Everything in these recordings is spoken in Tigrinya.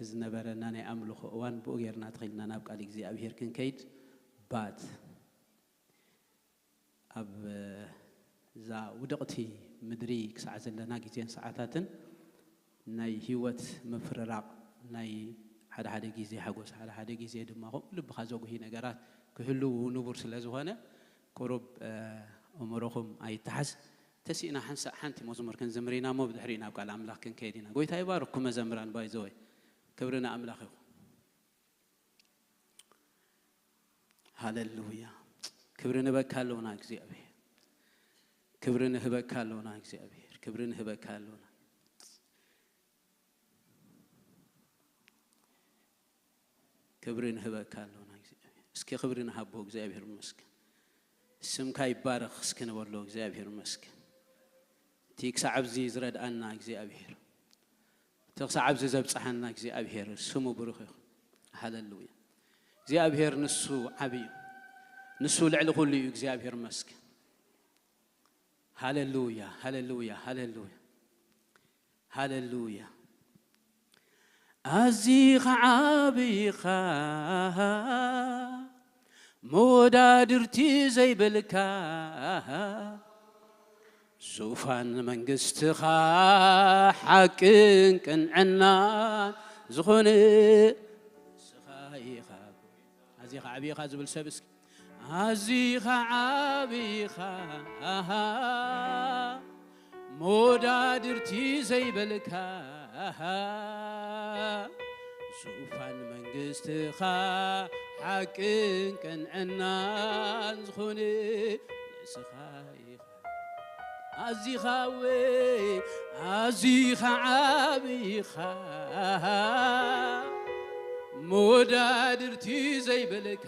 ዝነበረና ናይ ኣምልኾ እዋን ብኡ ጌርና ተኺልና ናብ ቃል እግዚኣብሔር ክንከይድ ባት ኣብ እዛ ውድቕቲ ምድሪ ክሳዕ ዘለና ግዜን ሰዓታትን ናይ ህይወት ምፍርራቕ ናይ ሓደ ሓደ ግዜ ሓጎስ ሓደ ሓደ ግዜ ድማ ከምኡ ልብኻ ዘጉሂ ነገራት ክህልው ንቡር ስለ ዝኾነ ቁሩብ እምሮኹም ኣይተሓዝ። ተሲእና ሓንሳእ ሓንቲ መዝሙር ክንዝምር ኢና እሞ ብድሕሪኡ ናብ ቃል ኣምላኽ ክንከይድ ኢና። ጎይታ ይባርኽኩም መዘምራን ባይዘወይ ክብሪ ንኣምላኽ ይኹን። ሃለሉያ ክብሪ ንህበካ ኣለና እግዚኣብሔር። ክብሪ ንህበካ ኣለና እግዚኣብሔር። ክብሪ ንህበካ ኣለና። ክብሪ ንህበካ ኣለና እግዚኣብሔር። እስኪ ክብሪ ንሃቦ እግዚኣብሔር ይመስገን። ስምካ ይባረኽ እስኪ ንበሎ እግዚኣብሔር ይመስገን። እቲ ክሳዕ ኣብዚ ዝረድኣና እግዚኣብሔር እቲ ክሳዕ ኣብዚ ዘብፅሓና እግዚኣብሔር ስሙ ብሩኽ ይኹን። ሃለሉያ እግዚኣብሔር ንሱ ዓብዪ እዩ። ንሱ ልዕሊ ኩሉ እዩ እግዚኣብሔር ይመስገን። ሃለሉያ ሃለሉያ ሃለሉያ ሃለሉያ ኣዚኻ ዓብኻ መወዳድርቲ ዘይብልካ ዙፋን መንግስትኻ ሓቅን ቅንዕናን ዝኾነ ንስኻ ኢኻ ኣዚኻ ዓብኻ ዝብል ሰብ እስኪ ኣዚኻ ዓብኻ መወዳድርቲ ዘይበልካ ዙፋን መንግስትኻ ሓቅን ቅንዕናን ዝኾነ ንስኻ ኢኻ ኣዚኻ ወይ ኣዚኻ ዓብኻ መወዳድርቲ ዘይበልካ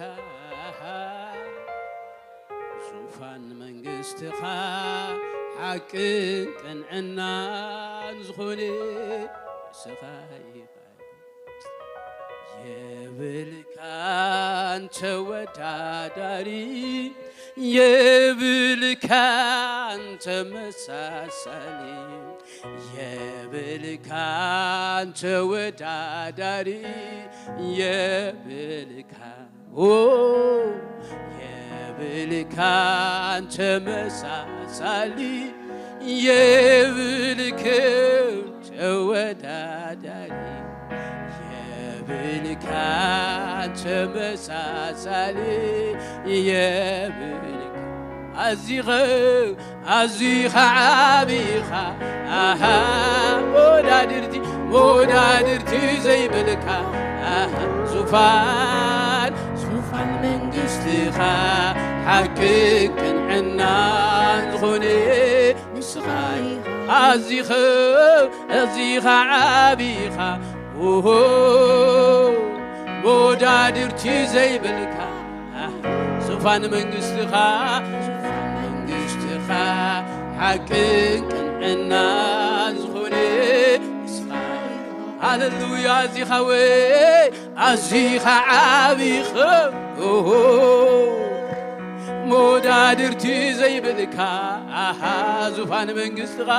ዙፋን መንግስትኻ ሓቅን ቅንዕናን ዝኾነ ንስኻ ኢኻ የብልካን ተወዳዳሪ የብልካን ተመሳሳሊ የብልካን ተወዳዳሪ የብልካ ኦ የብልካን ተመሳሳሊ የብልክን ተወዳዳሪ የብልካን ተመሳሳሊ የብልካ ኣዚኸ ኣዚኻ ዓቢኻ ኣሃ መወዳድርቲ መወዳድርቲ ዘይብልካ ኣሃ ዙፋን ዙፋን መንግስትኻ ሓቂ ቅንዕናን ዝኾነ ንስኻ ኢኻ ኣዚኸ ኣዚኻ ዓቢኻ ኦሆ መወዳድርቲ ዘይብልካ ዙፋን መንግስትኻ ዙፋን መንግስትኻ ሓቅን ቅንዕናን ዝኾነ ንስኻ ሃለሉያ ኣዚኻ ወይ ኣዚኻ ዓቢኻ ኦሆ መወዳድርቲ ዘይብልካ ኣሃ ዙፋን መንግስትኻ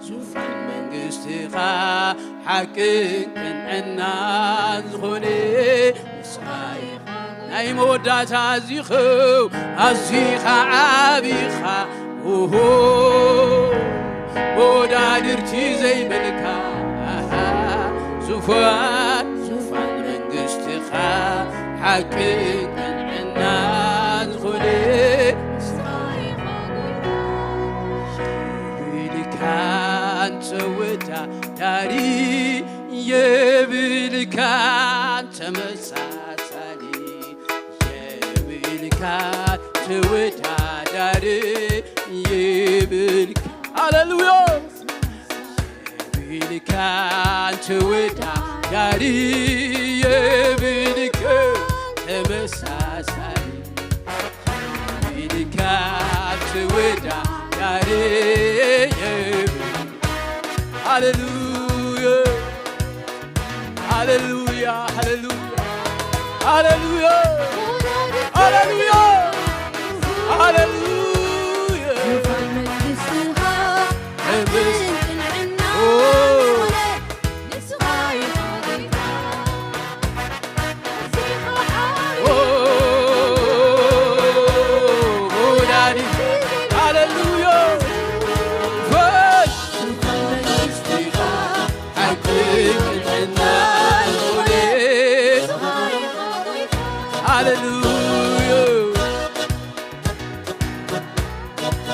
ዙፋን መንግስትኻ ሓቅን ቅንዕናን ዝኾነ ንስኻ ኢኻ ናይ መወዳእታ ኣዚኹ ኣዚኻ ዓቢኻ ኦሆ መወዳድርቲ ዘይብልካ ኣሃ ዙፋን ዙፋን መንግስትኻ ሓቅን ቅንዕናን ዝኾነ ንስኻ ኢኻ ጎይታ የብልካን ተወዳዳሪ የብልካን ተመሳሳሊ የብልካን ተወዳዳሪ የብልካ ሃሌሉያ የብልካን ተወዳዳሪ የብልካን ተመሳሳሊ የብልካን ተወዳዳሪ የብልካ ሃሌሉያ ሃሌሉያ ሃሌሉያ ሃሌሉያ ሃሌሉያ ሃሌሉያ ዙፋን መንግስትኻ ኣሜን። ሓቅን ቅንዕና ኦ። ዝኾነ ንስኻ ኢኻ ጌታ።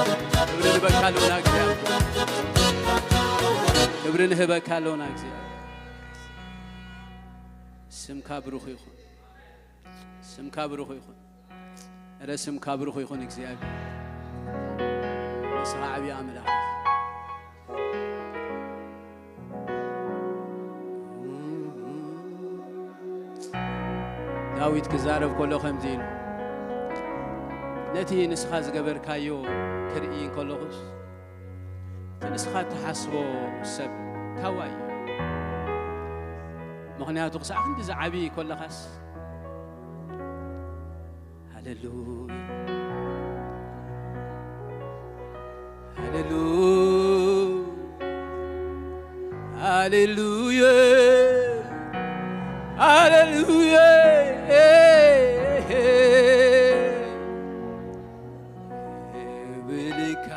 ክብሪ ንህበካ ኣለና እግዚኣብሔር። ክብሪ ንህበካ ኣለና እግዚኣብሔር። ስምካ ብሩኽ ይኹን። ስምካ ብሩኽ ይኹን። እረ ስምካ ብሩኽ ይኹን እግዚኣብሔር። ንስኻ ዓብዪ ኣምላኽ። ዳዊት ክዛረብ ከሎ ከምዚ ኢሉ፣ ነቲ ንስኻ ዝገበርካዮ ክርኢ እንከለኹስ፣ እቲ ንስኻ እትሓስቦ ሰብ ታዋይ እዩ። ምኽንያቱ ክሳዕ ክንዲ ዝዓብይ ከለኻስ፣ ሃሌሉያ፣ ሃሌሉያ፣ ሃሌሉያ፣ ሃሌሉያ። የብልካ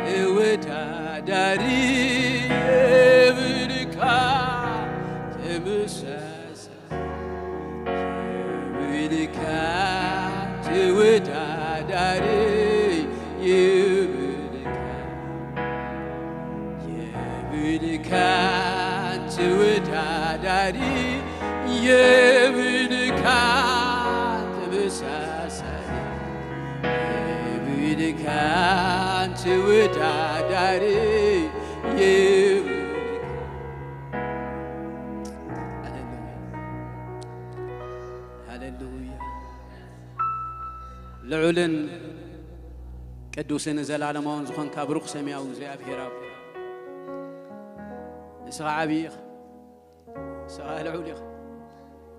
ተወዳዳሪ፣ የብልካ ተመሳሳሊ፣ የብልካ ተወዳዳሪ፣ የብልካ፣ የብልካ ተወዳዳሪ፣ የብልካ ተመሳሳሊ፣ የብልካ ተወዳዳሪ፣ የብልካ። ሃሌሉያ፣ ሃሌሉያ። ልዑልን ቅዱስን ዘላለማውን ዝኾንካ ብሩኽ ሰማያዊ እግዚኣብሔር ኣቦ፣ ንስኻ ዓብዪ ኢኻ፣ ንስኻ ልዑል ኢኻ፣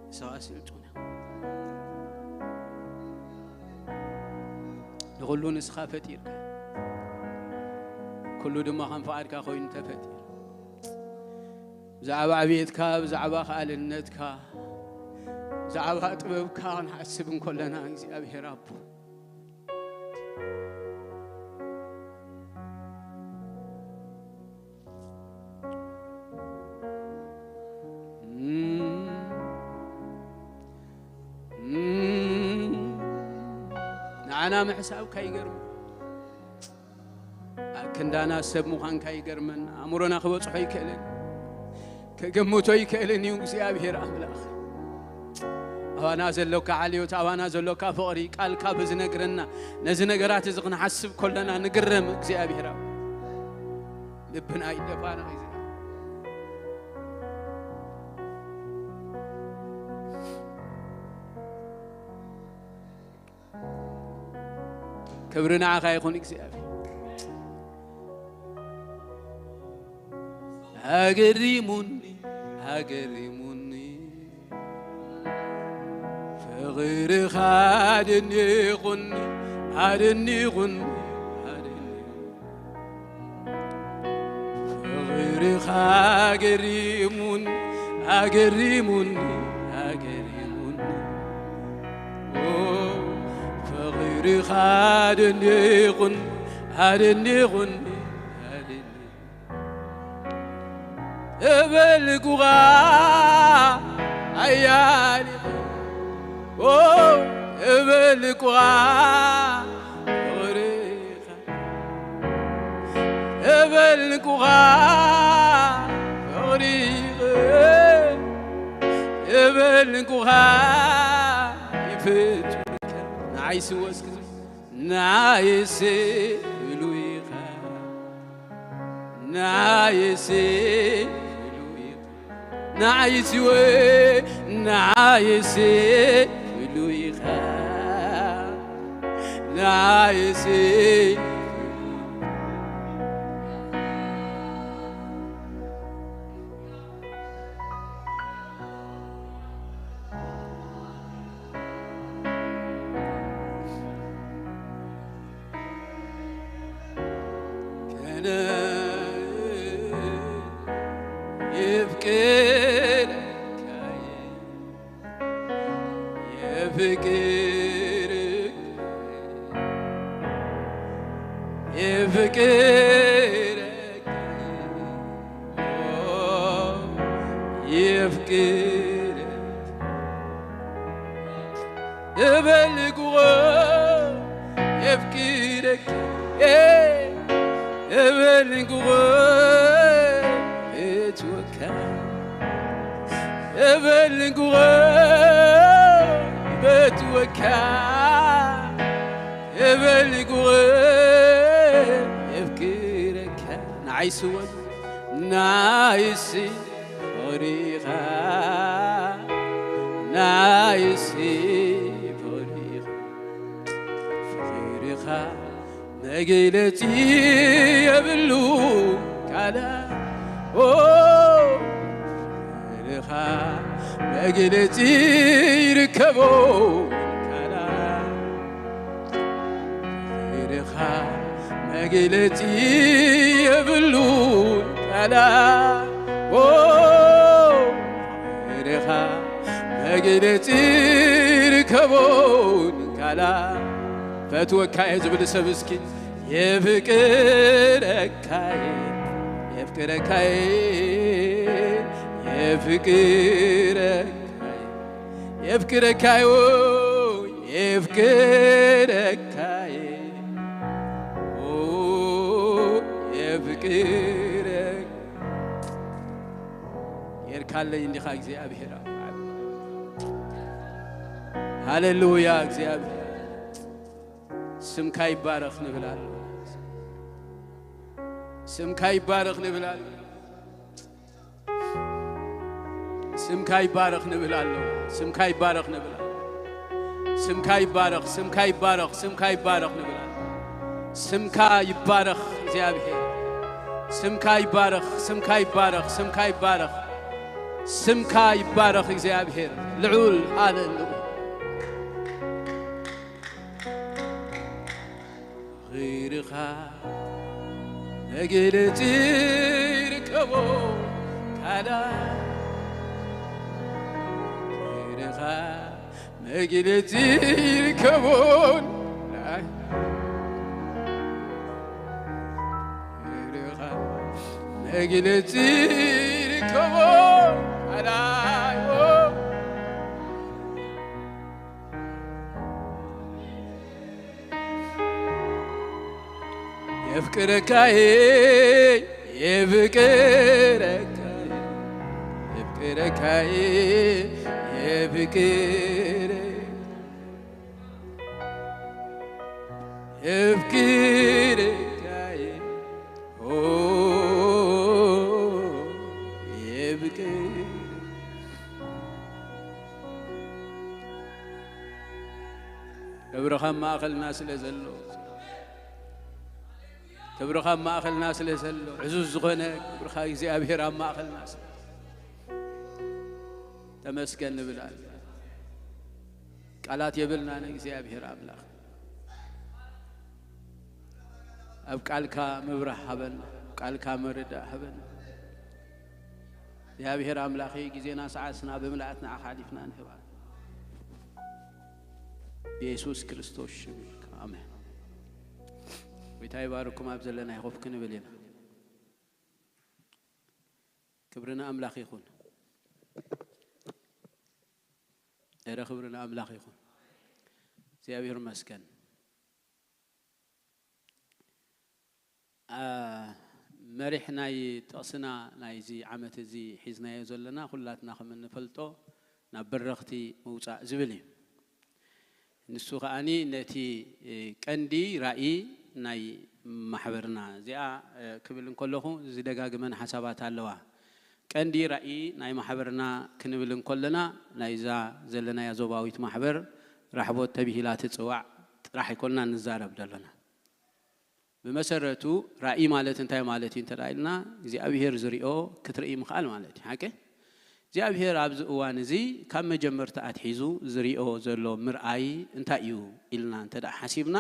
ንስኻ ስልጡን ኢኻ። ንኹሉ ንስኻ ፈጢርካ፣ ኩሉ ድማ ከም ፍቓድካ ኮይኑ ተፈጢሩ። ብዛዕባ ዕብየትካ፣ ብዛዕባ ከኣልነትካ፣ ብዛዕባ ጥበብካ ክንሓስብ እንከለና፣ እግዚኣብሔር ኣቦ፣ ንዓና ምሕሳብካ ይገርም። ኣብ ክንዳና ሰብ ምዃንካ ይገርመና። ኣእምሮና ክበጽሖ ይክእልን፣ ክግምቶ ይክእልን እዩ። እግዚኣብሔር ኣምላኽ፣ ኣባና ዘሎካ ዓልዮት፣ ኣባና ዘሎካ ፍቕሪ፣ ቃልካ ብዝነግረና፣ ነዚ ነገራት እዚ ክንሓስብ ከለና ንግረም። እግዚኣብሔር ኣብ ልብና ይደፋና እዩ። ክብሪ ንዓኻ ይኹን እግዚኣብሔር። ኣገሪሙኒ፣ ኣገሪሙኒ፣ ፍቕርኻ ኣደኒቑኒ፣ ኣደኒቑኒ፣ ኣደኒቑኒ። ፍቕርኻ ኣገሪሙኒ፣ ኣገሪሙኒ፣ ኣገሪሙኒ። ኦ፣ ፍቕርኻ ኣደኒቑኒ፣ ኣደኒቑኒ፣ ኣደኒቑኒ። እበልኩኻ ሓያል ኢኻ። ኦ፣ እበልኩኻ ፍቕርኻ። እበልኩኻ ፍቕርኻ። እበልኩኻ ይፍትካ። ንዓይሲ ወስክ ንዓይሲ ብሉይኻ። ንዓይሲ ብሉይኻ። ንዓይሲ ወ-፣ ንዓይሲ ብሉይኻ። ንዓይሲ ከነ የፍቅረካየ የፍቅር የፍቅር የፍቅር እበልኩዎ የፍቅር እብል ንጉሆ እትወካ፣ እብል ንጉሆ በትወካ፣ እብል ንጉሆ የፍቅረካ። ንዓይሲ ወን ናይሲ ሆሪኻ፣ ናይሲ ሆሪኻ፣ ፍቕርኻ መግለጺ የብሉ ቃላት። ኦ፣ ፍቕርኻ መግለጺ ይርከቦ ቃላት። ፍቕርኻ መግለጺ የብሉ ቃላት። ኦ፣ ፍቕርኻ መግለጺ ይርከቦ ቃላት። ፈትወካ እየ ዝብል ሰብ እስኪ የፍቅረካይ፣ የፍቅረካይ፣ የፍቅረካይ፣ የፍቅረካይ፣ የፍቅረካይ፣ የፍቅረ ጌርካለይ እንዲኻ እግዚኣብሔር። ሃሌሉያ እግዚኣብሔር። ስምካ ይባረኽ ንብል ኣሎ። ስምካ ይባረኽ ንብል ኣሎ። ስምካ ይባረኽ ንብል ኣሎ። ስምካ ይባረኽ ንብል ኣሎ። ስምካ ይባረኽ፣ ስምካ ይባረኽ፣ ስምካ ይባረኽ ንብል ኣሎ። ስምካ ይባረኽ እግዚኣብሔር። ስምካ ይባረኽ፣ ስምካ ይባረኽ፣ ስምካ ይባረኽ። ስምካ ይባረኽ እግዚኣብሔር ልዑል። ሃሌሉያ። ኽብርኻ መግለጺ ይርከቦ ቃላት፣ ኽብርኻ መግለጺ ይርከቦ ናይ፣ ኽብርኻ መግለጺ ይርከቦ ቃላት። የፍቅረካዬ፣ የፍቅረካዬ፣ የፍቅረካዬ፣ የፍቅረ-፣ የፍቅረካዬ፣ ኦ፣ የፍቅረ-፣ ክብርኻ ኣብ ማእኸልና ስለ ዘሎ፣ ክብርኻ ኣብ ማእኸልና ስለ ዘሎ፣ ዕዙዝ ዝኾነ ክብርኻ እግዚኣብሔር ኣብ ማእኸልና ስለ፣ ተመስገን ንብል ኣለና። ቃላት የብልናን እግዚኣብሔር ኣምላኽ። ኣብ ቃልካ ምብራህ ሃበና፣ ኣብ ቃልካ ምርዳእ ሃበና። እግዚኣብሔር ኣምላኸይ፣ ግዜና ሰዓትና ብምልኣት ንዓኻ ሓሊፍና ንህባ። ብየሱስ ክርስቶስ ሽም፣ ኣሜን። ጎይታ ይባርኩም። ኣብ ዘለናዮ ኮፍ ክንብል ኢና። ክብሪ ንኣምላኽ ይኹን። እረ ክብሪ ንኣምላኽ ይኹን። እግዚኣብሔር ይመስገን። አ፣ መሪሕ ናይ ጥቕስና ናይዚ ዓመት እዚ ሒዝናዮ ዘለና፣ ኩላትና ከም እንፈልጦ፣ ናብ በረኽቲ ምውጻእ ዝብል እዩ። ንሱ ከኣኒ ነቲ፣ እ፣ ቀንዲ ራእይ ናይ ማሕበርና፣ እዚኣ፣ እ፣ ክብል እንከለኹ ዝደጋግመን ሓሳባት ኣለዋ። ቀንዲ ራእይ ናይ ማሕበርና ክንብል እንከለና፣ ናይዛ ዘለናያ ዞባዊት ማሕበር ራሕቦት ተብሂላ ትጽዋዕ ጥራሕ ኣይኮንና ንዛረብ ዘለና። ብመሰረቱ ራእይ ማለት እንታይ ማለት እዩ እንተ ኢልና፣ እግዚኣብሄር ዝሪኦ ክትርኢ ምኽኣል ማለት እዩ። ሓቂ? እግዚኣብሄር ኣብዚ እዋን እዚ ካብ መጀመርታ ኣትሒዙ ዝሪኦ ዘሎ ምርኣይ እንታይ እዩ ኢልና እንተ ደኣ ሓሲብና፣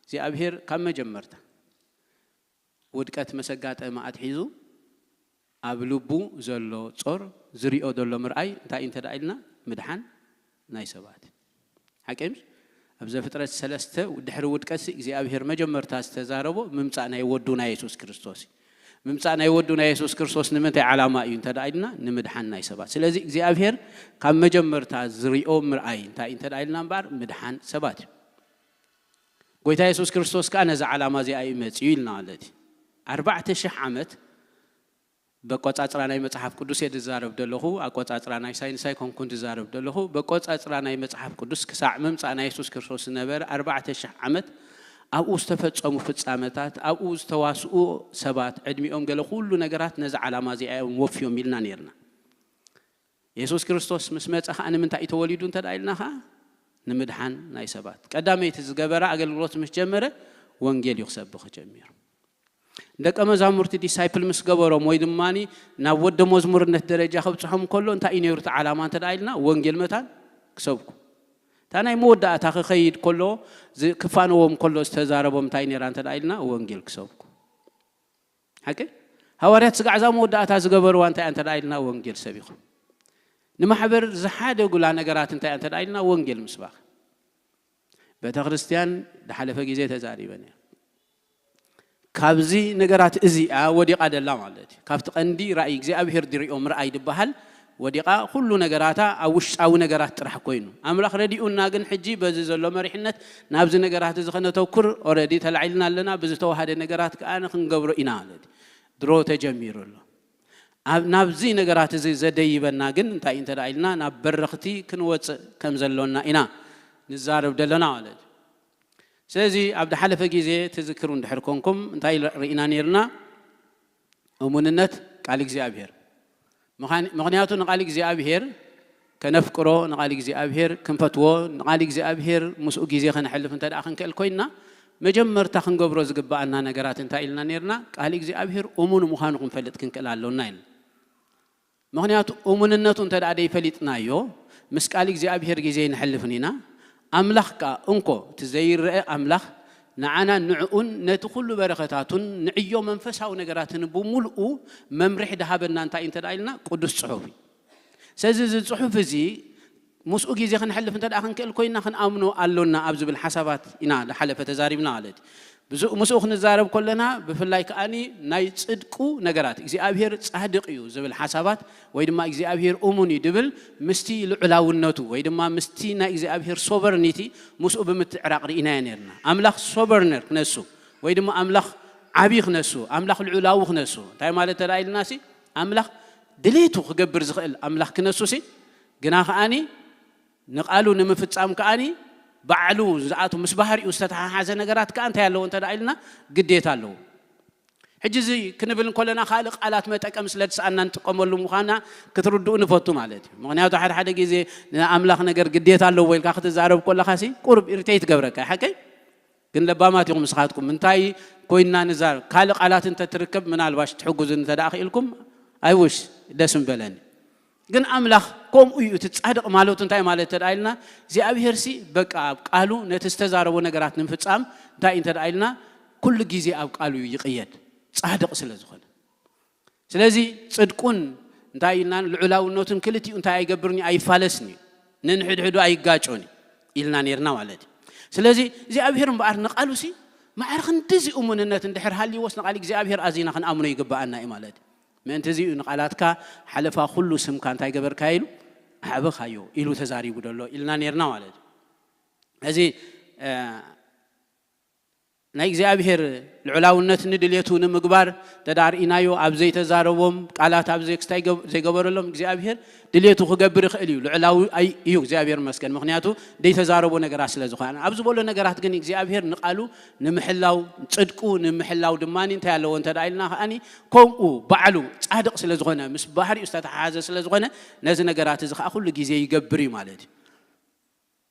እግዚኣብሄር ካብ መጀመርታ ውድቀት መሰጋጠመ ኣትሒዙ ኣብ ልቡ ዘሎ ጾር ዝሪኦ ዘሎ ምርኣይ እንታይ እዩ እንተ ደኣ ኢልና፣ ምድሓን ናይ ሰባት። ሓቂ ምሽ? ኣብ ዘፍጥረት ሰለስተ ድሕሪ ውድቀትሲ እግዚኣብሄር መጀመርታ ዝተዛረቦ ምምጻእ ናይ ወዱ ናይ የሱስ ክርስቶስ እዩ። ምምጻእ ናይ ወዱ ናይ የሱስ ክርስቶስ ንምንታይ ዓላማ እዩ እንተ ደኣ ኢልና፣ ንምድሓን ናይ ሰባት። ስለዚ እግዚኣብሄር ካብ መጀመርታ ዝሪኦ ምርኣይ እንታይ እዩ እንተ ደኣ ኢልና እምበኣር፣ ምድሓን ሰባት እዩ። ጎይታ የሱስ ክርስቶስ ከኣ ነዚ ዓላማ እዚኣ እዩ መጺኡ ኢልና ማለት እዩ። ኣርባዕተ ሽሕ ዓመት በቆጻጽራ ናይ መጽሓፍ ቅዱስ እየ ዝዛረብ ዘለኹ፣ ኣቆጻጽራ ናይ ሳይንስ ኣይኮንኩን ዝዛረብ ዘለኹ። በቆጻጽራ ናይ መጽሓፍ ቅዱስ ክሳዕ ምምጻእ ናይ የሱስ ክርስቶስ ዝነበረ ኣርባዕተ ሽሕ ዓመት ኣብኡ ዝተፈጸሙ ፍጻመታት፣ ኣብኡ ዝተዋስኡ ሰባት፣ ዕድሚኦም ገለ ኩሉ ነገራት ነዚ ዓላማ እዚኣ እዮም ወፍዮም ኢልና ነይርና። የሱስ ክርስቶስ ምስ መጸ ኸኣ ንምንታይ እዩ ተወሊዱ እንተ ደኣ ኢልና ኸኣ ንምድሓን ናይ ሰባት። ቀዳመይቲ ዝገበረ ኣገልግሎት ምስ ጀመረ ወንጌል እዩ ክሰብኽ ጀሚሩ። ደቀ መዛሙርቲ ዲሳይፕል ምስ ገበሮም ወይ ድማ ናብ ወደ መዝሙርነት ደረጃ ከብጽሖም ከሎ እንታይ እዩ ነይሩ እቲ ዓላማ እንተ ደኣ ኢልና ወንጌል መታን ክሰብኩ። እታ ናይ መወዳእታ ክኸይድ ከሎ ዝ- ክፋነዎም ከሎ ዝተዛረቦም እንታይ ነይራ እንተ ደኣ ኢልና ወንጌል ክሰብኩ። ሓቂ ሃዋርያት ስጋዕ እዛ መወዳእታ ዝገበርዋ እንታይ እንተ ደኣ ኢልና ወንጌል ሰቢኹ። ንማሕበር ዝሓደጉላ ነገራት እንታይ እንተ ደኣ ኢልና ወንጌል ምስባኽ። ቤተ ክርስቲያን ዝሓለፈ ግዜ ተዛሪበን እያ። ካብዚ ነገራት እዚኣ ወዲቓ ደላ ማለት እዩ። ካብቲ ቀንዲ ራእይ እግዚኣብሔር ድሪኦም ራእይ ድበሃል ወዲቓ ኩሉ ነገራታ ኣብ ውሽጣዊ ነገራት ጥራሕ ኮይኑ ኣምላኽ ረዲኡና ግን ሕጂ በዚ ዘሎ መሪሕነት ናብዚ ነገራት እዚ ከነተኩር ኦረዲ ተላዒልና ኣለና። ብዝተዋሃደ ነገራት ከኣ ክንገብሮ ኢና ማለት እዩ። ድሮ ተጀሚሩ ኣሎ። ኣብ ናብዚ ነገራት እዚ ዘደይበና ግን እንታይ እንተ ደኣ ኢልና ናብ በረኽቲ ክንወፅእ ከም ዘሎና ኢና ንዛረብ ዘለና ማለት እዩ። ስለዚ ኣብ ዝሓለፈ ግዜ ትዝክሩ እንድሕር ኮንኩም እንታይ ርኢና ነይርና? እሙንነት ቃል እግዚኣብሔር። ምዃን- ምኽንያቱ ንቃል እግዚኣብሔር ከነፍቅሮ፣ ንቃል እግዚኣብሔር ክንፈትዎ፣ ንቃል እግዚኣብሔር ምስኡ ግዜ ከነሕልፍ እንተ ደኣ ክንክእል ኮይንና መጀመርታ ክንገብሮ ዝግብኣና ነገራት እንታይ ኢልና ነይርና? ቃል እግዚኣብሔር እሙን ምዃኑ ክንፈልጥ ክንክእል ኣሎና ኢልና። ምኽንያቱ እሙንነቱ እንተ ደኣ ደይፈሊጥናዮ ምስ ቃል እግዚኣብሔር ግዜ ይንሕልፍን ኢና። ኣምላኽ ከኣ እንኮ እቲ ዘይረአ ኣምላኽ ንዓና ንዕኡን ነቲ ኩሉ በረኸታቱን ንዕዮ መንፈሳዊ ነገራትን ብምሉኡ መምርሒ ድሃበና እንታይ እንተ ደኣ ኢልና ቅዱስ ጽሑፍ እዩ። ስለዚ እዚ ጽሑፍ እዚ ምስኡ ግዜ ክንሕልፍ እንተ ደኣ ክንክእል ኮይና ክንኣምኖ ኣሎና ኣብ ዝብል ሓሳባት ኢና ዝሓለፈ ተዛሪብና ማለት እዩ። ብዝኡ- ምስኡ ክንዛረብ ከለና ብፍላይ ከኣኒ ናይ ጽድቁ ነገራት እግዚኣብሔር ጻድቅ እዩ ዝብል ሓሳባት ወይ ድማ እግዚኣብሔር እሙን እዩ ድብል ምስቲ ልዑላውነቱ ወይ ድማ ምስቲ ናይ እግዚኣብሔር ሶቨርኒቲ ምስኡ ብምትዕራቕ ርኢናዮ ነርና። ኣምላኽ ሶቨርነር ክነሱ ወይ ድማ ኣምላኽ ዓብዪ ክነሱ ኣምላኽ ልዑላዊ ክነሱ እንታይ ማለት ተዳ ኢልና ሲ ኣምላኽ ድሌቱ ክገብር ዝኽእል ኣምላኽ ክነሱ ሲ ግና ከኣኒ ንቓሉ ንምፍጻም ከኣኒ ባዕሉ ዝኣቱ ምስ ባህሪኡ ዝተተሓሓዘ ነገራት ከኣ እንታይ ኣለዎ እንተ ኢልና ግዴታ ኣለዎ። ሕጂ እዚ ክንብል እንከለና ካልእ ቃላት መጠቀም ስለ ዝሰኣና ንጥቀመሉ ምዃና ክትርድኡ ንፈቱ ማለት እዩ። ምክንያቱ ሓደ ሓደ ግዜ ንኣምላኽ ነገር ግዴታ ኣለዎ ኢልካ ክትዛረብ ከለኻ ሲ ቁርብ ኢሪቴት ትገብረካ ሓቀይ ግን ለባማት ኢኹም ንስኻትኩም እንታይ ኮይንና ንዛረብ ካልእ ቃላት እንተትርከብ ምናልባሽ ትሕጉዙ እንተ ደኣ ክኢልኩም ኣይውሽ ደስ ምበለኒ። ግን ኣምላኽ ከምኡ እዩ እቲ ጻድቕ ማለቱ እንታይ ማለት እንተ ኢልና እግዚኣብሔር ሲ በቃ ኣብ ቃሉ ነቲ ዝተዛረቦ ነገራት ንምፍጻም እንታይ እዩ እንተ ኢልና ኩሉ ግዜ ኣብ ቃሉ እዩ ይቕየድ ጻድቕ ስለ ዝኾነ። ስለዚ ጽድቁን እንታይ ኢልና ልዑላውነቱን ክልቲኡ እንታይ ኣይገብርን እዩ ኣይፋለስን እዩ ንንሕድሕዱ ኣይጋጮን እዩ ኢልና ነርና ማለት እዩ። ስለዚ እግዚኣብሔር እምበኣር ንቃሉ ሲ ማዕረ ክንድዚ እሙንነት እንድሕር ሃልይዎስ ንቃል እግዚኣብሔር ኣዚና ክንኣምኖ ይግብኣና እዩ ማለት እዩ። ምእንቲ እዚ እዩ ንቓላትካ ሓለፋ ኩሉ ስምካ እንታይ ገበርካዮ ኢሉ ኣዕበኻዮ ኢሉ ተዛሪቡ ደሎ ኢልና ነርና ማለት እዩ። እዚ ናይ እግዚኣብሔር ልዑላውነት ንድልየቱ ንምግባር ተዳርኢናዮ ኣብ ዘይተዛረቦም ቃላት ኣብ ዘይክስታይ ዘይገበረሎም እግዚኣብሔር ድልየቱ ክገብር ይኽእል እዩ። ልዑላዊ እዩ እግዚኣብሔር መስገን ምክንያቱ ዘይተዛረቦ ነገራት ስለ ዝኾነ ኣብ ዝበሎ ነገራት ግን እግዚኣብሔር ንቃሉ ንምሕላው ጽድቁ ንምሕላው ድማ እንታይ ኣለዎ እንተ ኢልና ከኣ ከምኡ ባዕሉ ጻድቕ ስለ ዝኾነ ምስ ባህሪኡ ዝተተሓሓዘ ስለ ዝኾነ ነዚ ነገራት እዚ ከዓ ኩሉ ግዜ ይገብር እዩ ማለት እዩ።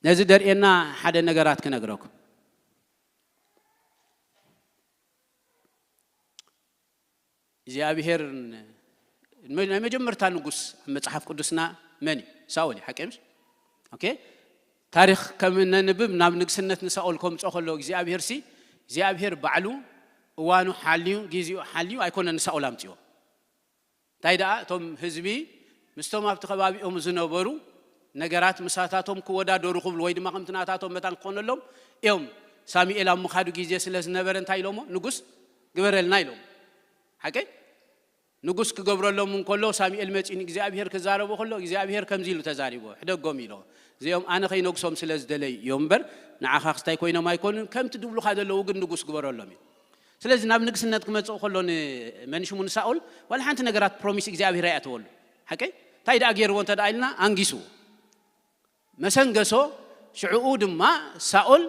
ነዚ ደርእየና ሓደ ነገራት ክነግረኩም። እግዚኣብሔር ናይ መጀመርታ ንጉስ ኣብ መጽሓፍ ቅዱስና መን እዩ? ሳኦል እዩ። ሓቂ ምሽ? ኦኬ። ታሪኽ ከም ነንብብ ናብ ንግስነት ንሳኦል ከምጾ ከሎ እግዚኣብሔር ሲ እግዚኣብሔር ባዕሉ እዋኑ ሓልዩ ጊዜኡ ሓልዩ ኣይኮነ ንሳኦል ኣምጽዎ። እንታይ ደኣ እቶም ህዝቢ ምስቶም ኣብቲ ከባቢኦም ዝነበሩ ነገራት ምሳታቶም ክወዳደሩ ክብሉ ወይ ድማ ከምቲ ናታቶም መታን ክኾነሎም እዮም። ሳሙኤል ኣብ ምኻዱ ግዜ ስለ ዝነበረ እንታይ ኢሎሞ ንጉስ ግበረልና ኢሎም። ሓቀይ ንጉስ ክገብረሎም እንከሎ ሳሙኤል መፂኡ ንእግዚኣብሔር ክዛረቦ ከሎ እግዚኣብሔር ከምዚ ኢሉ ተዛሪቦ ሕደጎም ኢሎ እዚኦም ኣነ ከይነግሶም ስለ ዝደለዩ እዮም እምበር፣ ንዓኻ ክስታይ ኮይኖም ኣይኮኑን። ከምቲ ድብሉኻ ዘለዉ ግን ንጉስ ግበረሎም እዩ። ስለዚ ናብ ንግስነት ክመጽእ ከሎ ንመንሽሙ ንሳኦል ዋላ ሓንቲ ነገራት ፕሮሚስ እግዚኣብሔር ኣይኣተወሉ። ሓቀይ እንታይ ደኣ ገይርዎ እንተ ደኣ ኢልና፣ ኣንጊስዎ፣ መሰንገሶ። ሽዕኡ ድማ ሳኦል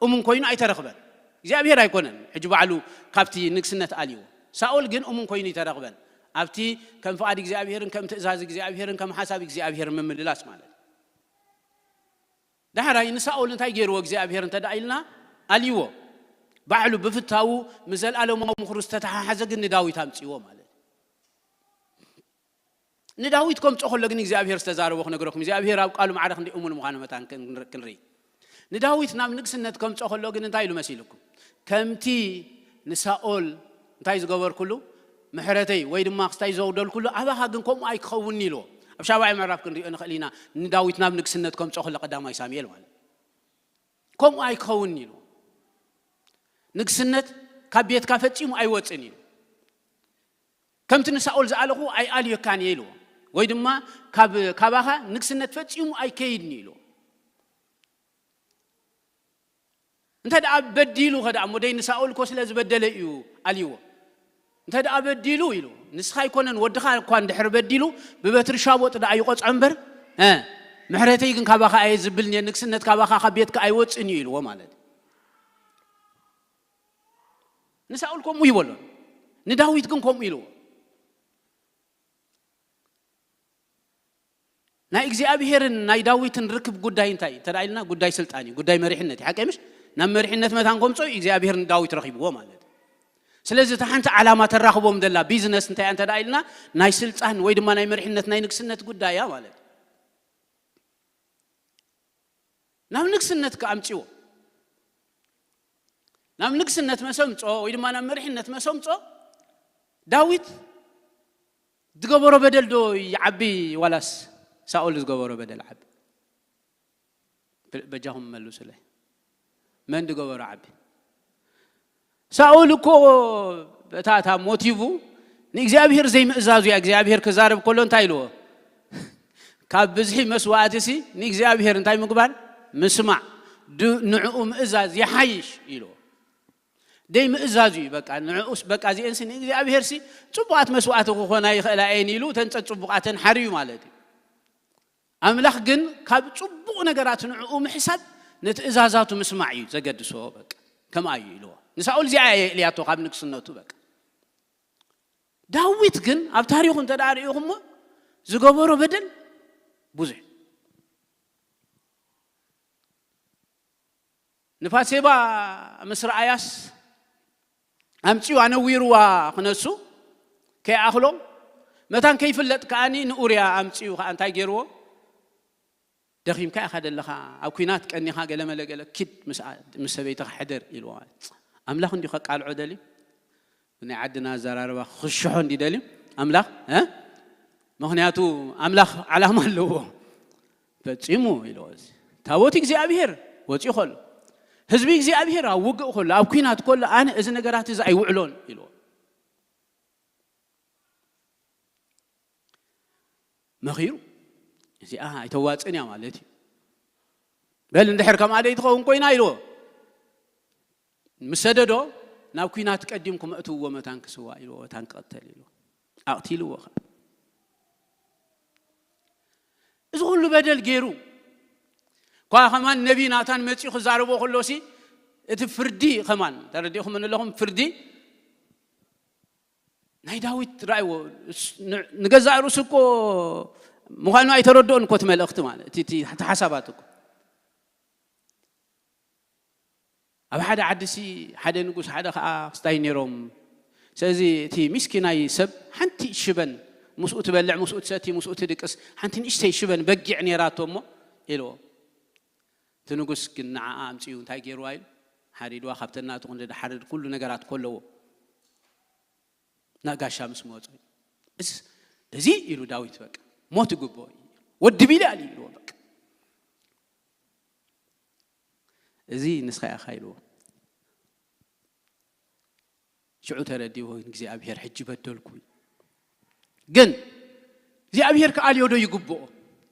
እሙን ኮይኑ ኣይተረኽበን። እግዚኣብሔር ኣይኮነን ሕጂ ባዕሉ ካብቲ ንግስነት ኣልዎ። ሳኦል ግን እሙን ኮይኑ ኣይተረኽበን። ኣብቲ ከም ፍቓድ እግዚኣብሔርን ከም ትእዛዝ እግዚኣብሔርን ከም ሓሳብ እግዚኣብሔር ምምልላስ ማለት። ዳሕራይ ንሳኦል እንታይ ገይርዎ እግዚኣብሔር እንተ ደኣ ኢልና፣ ኣልዎ። ባዕሉ ብፍታዉ ምስ ዘለኣለማዊ ምኽሩ ዝተተሓሓዘ ግን ንዳዊት ኣምጽዎ ማለት። ንዳዊት ከምጾ ከሎ ግን እግዚኣብሔር ዝተዛረቦ ክነግረኩም። እግዚኣብሔር ኣብ ቃሉ ማዕረ ክንደይ እሙን ምዃኑ መታን ክን-፣ ክንርኢ። ንዳዊት ናብ ንግስነት ከምጾ ከሎ ግን እንታይ ኢሉ መሲልኩም? ከምቲ ንሳኦል እንታይ ዝገበርኩሉ ምሕረተይ ወይ ድማ ክስታይ ዘውደልኩሉ፣ ኣባኻ ግን ከምኡ ኣይክኸውን ኢልዎ። ኣብ ሻብዓይ ምዕራፍ ክንሪኦ ንኽእል ኢና፣ ንዳዊት ናብ ንግስነት ከምጾ ከሎ ቀዳማይ ሳሙኤል ማለት። ከምኡ ኣይክኸውን ኢልዎ። ንግስነት ካብ ቤትካ ፈጺሙ ኣይወጽን ኢሉ። ከምቲ ንሳኦል ዝኣለኹ ኣይኣልየካን እየ ኢልዎ። ወይ ድማ ካብ፣ ካባኻ ንግስነት ፈጺሙ ኣይከይድን ኢልዎ። እንተ ደኣ በዲሉ ከ ደኣ እሞ፣ ደይ ንሳኦል እኮ ስለ ዝበደለ እዩ ኣልይዎ። እንተ ደኣ በዲሉ ኢሉ፣ ንስኻ ኣይኮነን ወድኻ እኳ እንድሕር በዲሉ፣ ብበትሪ ሻቦጥ ደኣ ይቆጽዖ እምበር፣ እ፣ ምሕረተይ ግን ካባኻ እየ ዝብል፣ ንግስነት ካባኻ ካብ ቤትካ ኣይወጽእን እዩ ኢልዎ ማለት እዩ። ንሳኦል ከምኡ ይበሎ፣ ንዳዊት ግን ከምኡ ኢልዎ። ናይ እግዚኣብሄርን ናይ ዳዊትን ርክብ ጉዳይ እንታይ እንተ ደኣ ኢልና፣ ጉዳይ ስልጣን እዩ፣ ጉዳይ መሪሕነት እዩ። ሓቀይ ምሽ? ናብ መሪሕነት መታን ከምጾ እዩ እግዚኣብሄር ንዳዊት ረኺብዎ ማለት እዩ። ስለዚ እታ ሓንቲ ዓላማ ተራኽቦም ዘላ ቢዝነስ እንታይ እያ እንተ ደኣ ኢልና፣ ናይ ስልጣን ወይ ድማ ናይ መሪሕነት ናይ ንግስነት ጉዳይ እያ ማለት እዩ። ናብ ንግስነት ከኣምጽዎ፣ ናብ ንግስነት መሰምጾ ወይ ድማ ናብ መሪሕነት መሰምጾ ዳዊት ዝገበሮ በደል ዶ ይዓቢ ዋላስ ሳኦል ዝገበሮ በደል ዓቢ? በጃኹም መልሱለይ። መን ዝገበሮ ዓቢ? ሳኦል እኮ እታ፣ እታ ሞቲቭ ንእግዚኣብሔር ዘይምእዛዙ እያ። እግዚኣብሔር ክዛረብ ከሎ እንታይ ኢልዎ? ካብ ብዝሒ መስዋእትሲ ንእግዚኣብሔር እንታይ ምግባር? ምስማዕ። ድ-፣ ንዕኡ ምእዛዝ ይሓይሽ ኢልዎ። ደይ ምእዛዙ እዩ በቃ። ንዕኡስ በቃ እዚአንሲ ንእግዚኣብሔርሲ ጽቡቓት መስዋእቲ ክኾና ይኽእላ እየን ኢሉ እተን ጸጽቡቓተን ሓርዩ ማለት እዩ። ኣምላኽ ግን ካብ ጽቡቕ ነገራት ንዕኡ ምሕሳብ ንትእዛዛቱ ምስማዕ እዩ ዘገድሶ። በቃ ከምኣ እዩ ኢልዎ። ንሳኦል እዚኣ እየ የእልያቶ ካብ ንግስነቱ በቃ። ዳዊት ግን ኣብ ታሪኹ እንተ ደኣ ርኢኹሞ ዝገበሮ በደል ብዙሕ። ንፋሴባ ምስ ረኣያስ ኣምጺኡ ኣነዊርዋ ክነሱ ከይኣኽሎ መታን ከይፍለጥ ከኣኒ ንኡርያ ኣምጺኡ ከኣ እንታይ ገይርዎ? ደኺምካ ኢኻ ዘለኻ፣ ኣብ ኲናት ቀኒኻ ገለመለ ገለ ኪድ ምስ፣ ምስ ሰበይትኻ ሕደር ኢልዎ። ኣምላኽ እንዲዩ ከቃልዖ ደልዩ? ብናይ ዓድና ኣዘራርባ ክሽሖ እንዲ ደልዩ ኣምላኽ፣ እ? ምኽንያቱ ኣምላኽ ዓላማ ኣለዎ። ፈጺሙ ኢልዎ። እዚ ታቦት እግዚኣብሔር ወጺኡ ከሎ፣ ህዝቢ እግዚኣብሔር ኣብ ውግእ ከሎ፣ ኣብ ኲናት ከሎ፣ ኣነ እዚ ነገራት እዚ ኣይውዕሎን ኢልዎ። መኺሩ፣ እዚኣ ኣይተዋጽእን እያ ማለት እዩ። በል እንድሕር ከምኣ ደይ ትኸውን ኮይና ኢልዎ። ምስ ሰደዶ ናብ ኲናት ቀዲምኩም እእትውዎ መታን ክስዋእ ኢልዎ፣ መታን ክቕተል ኢልዎ። ኣቕቲልዎ ኸኣ። እዚ ኩሉ በደል ገይሩ እኳ ከማን ነቢ ናታን መጺኡ ክዛረቦ ከሎሲ እቲ ፍርዲ ከማን ተረዲእኩም ኣለኹም። ፍርዲ ናይ ዳዊት ረኣይዎ። እስ-፣ ን-፣ ንገዛእ ርእሱ እኮ ምዃኑ ኣይተረድኦን እኮ እቲ መልእኽቲ ማለት እቲ፣ እቲ፣ እቲ ሓሳባት እኮ። ኣብ ሓደ ዓዲሲ ሓደ ንጉስ ሓደ ኸኣ ክስታይ ነይሮም። ስለዚ እቲ ሚስኪናይ ሰብ ሓንቲ ሽበን ምስኡ ትበልዕ፣ ምስኡ ትሰቲ፣ ምስኡ ትድቅስ ሓንቲ ንእሽተይ ሽበን በጊዕ ነይራቶ እሞ ኢልዎ። እቲ ንጉስ ግን ንዓኣ ኣምጺኡ እንታይ ገይርዋ ኢሉ? ሓሪድዋ፣ ካብተን ናቱ ክንዲ ድሓርድ ኩሉ ነገራት ከለዎ። ናብ ጋሻ ምስ መጹ፣ "እዚ፣ እዚ" ኢሉ ዳዊት፣ "በቃ ሞት ይግብኦ እዩ። ወዲ ቢልያል እዩ" ኢልዎ በቃ። "እዚ ንስኻ ኢኻ" ኢልዎ። ሽዑ ተረዲእዎ፣ "እግዚኣብሔር ሕጂ በደልኩ" ኢሉ። ግን እግዚኣብሔር ክኣልዮ ዶ ይግብኦ?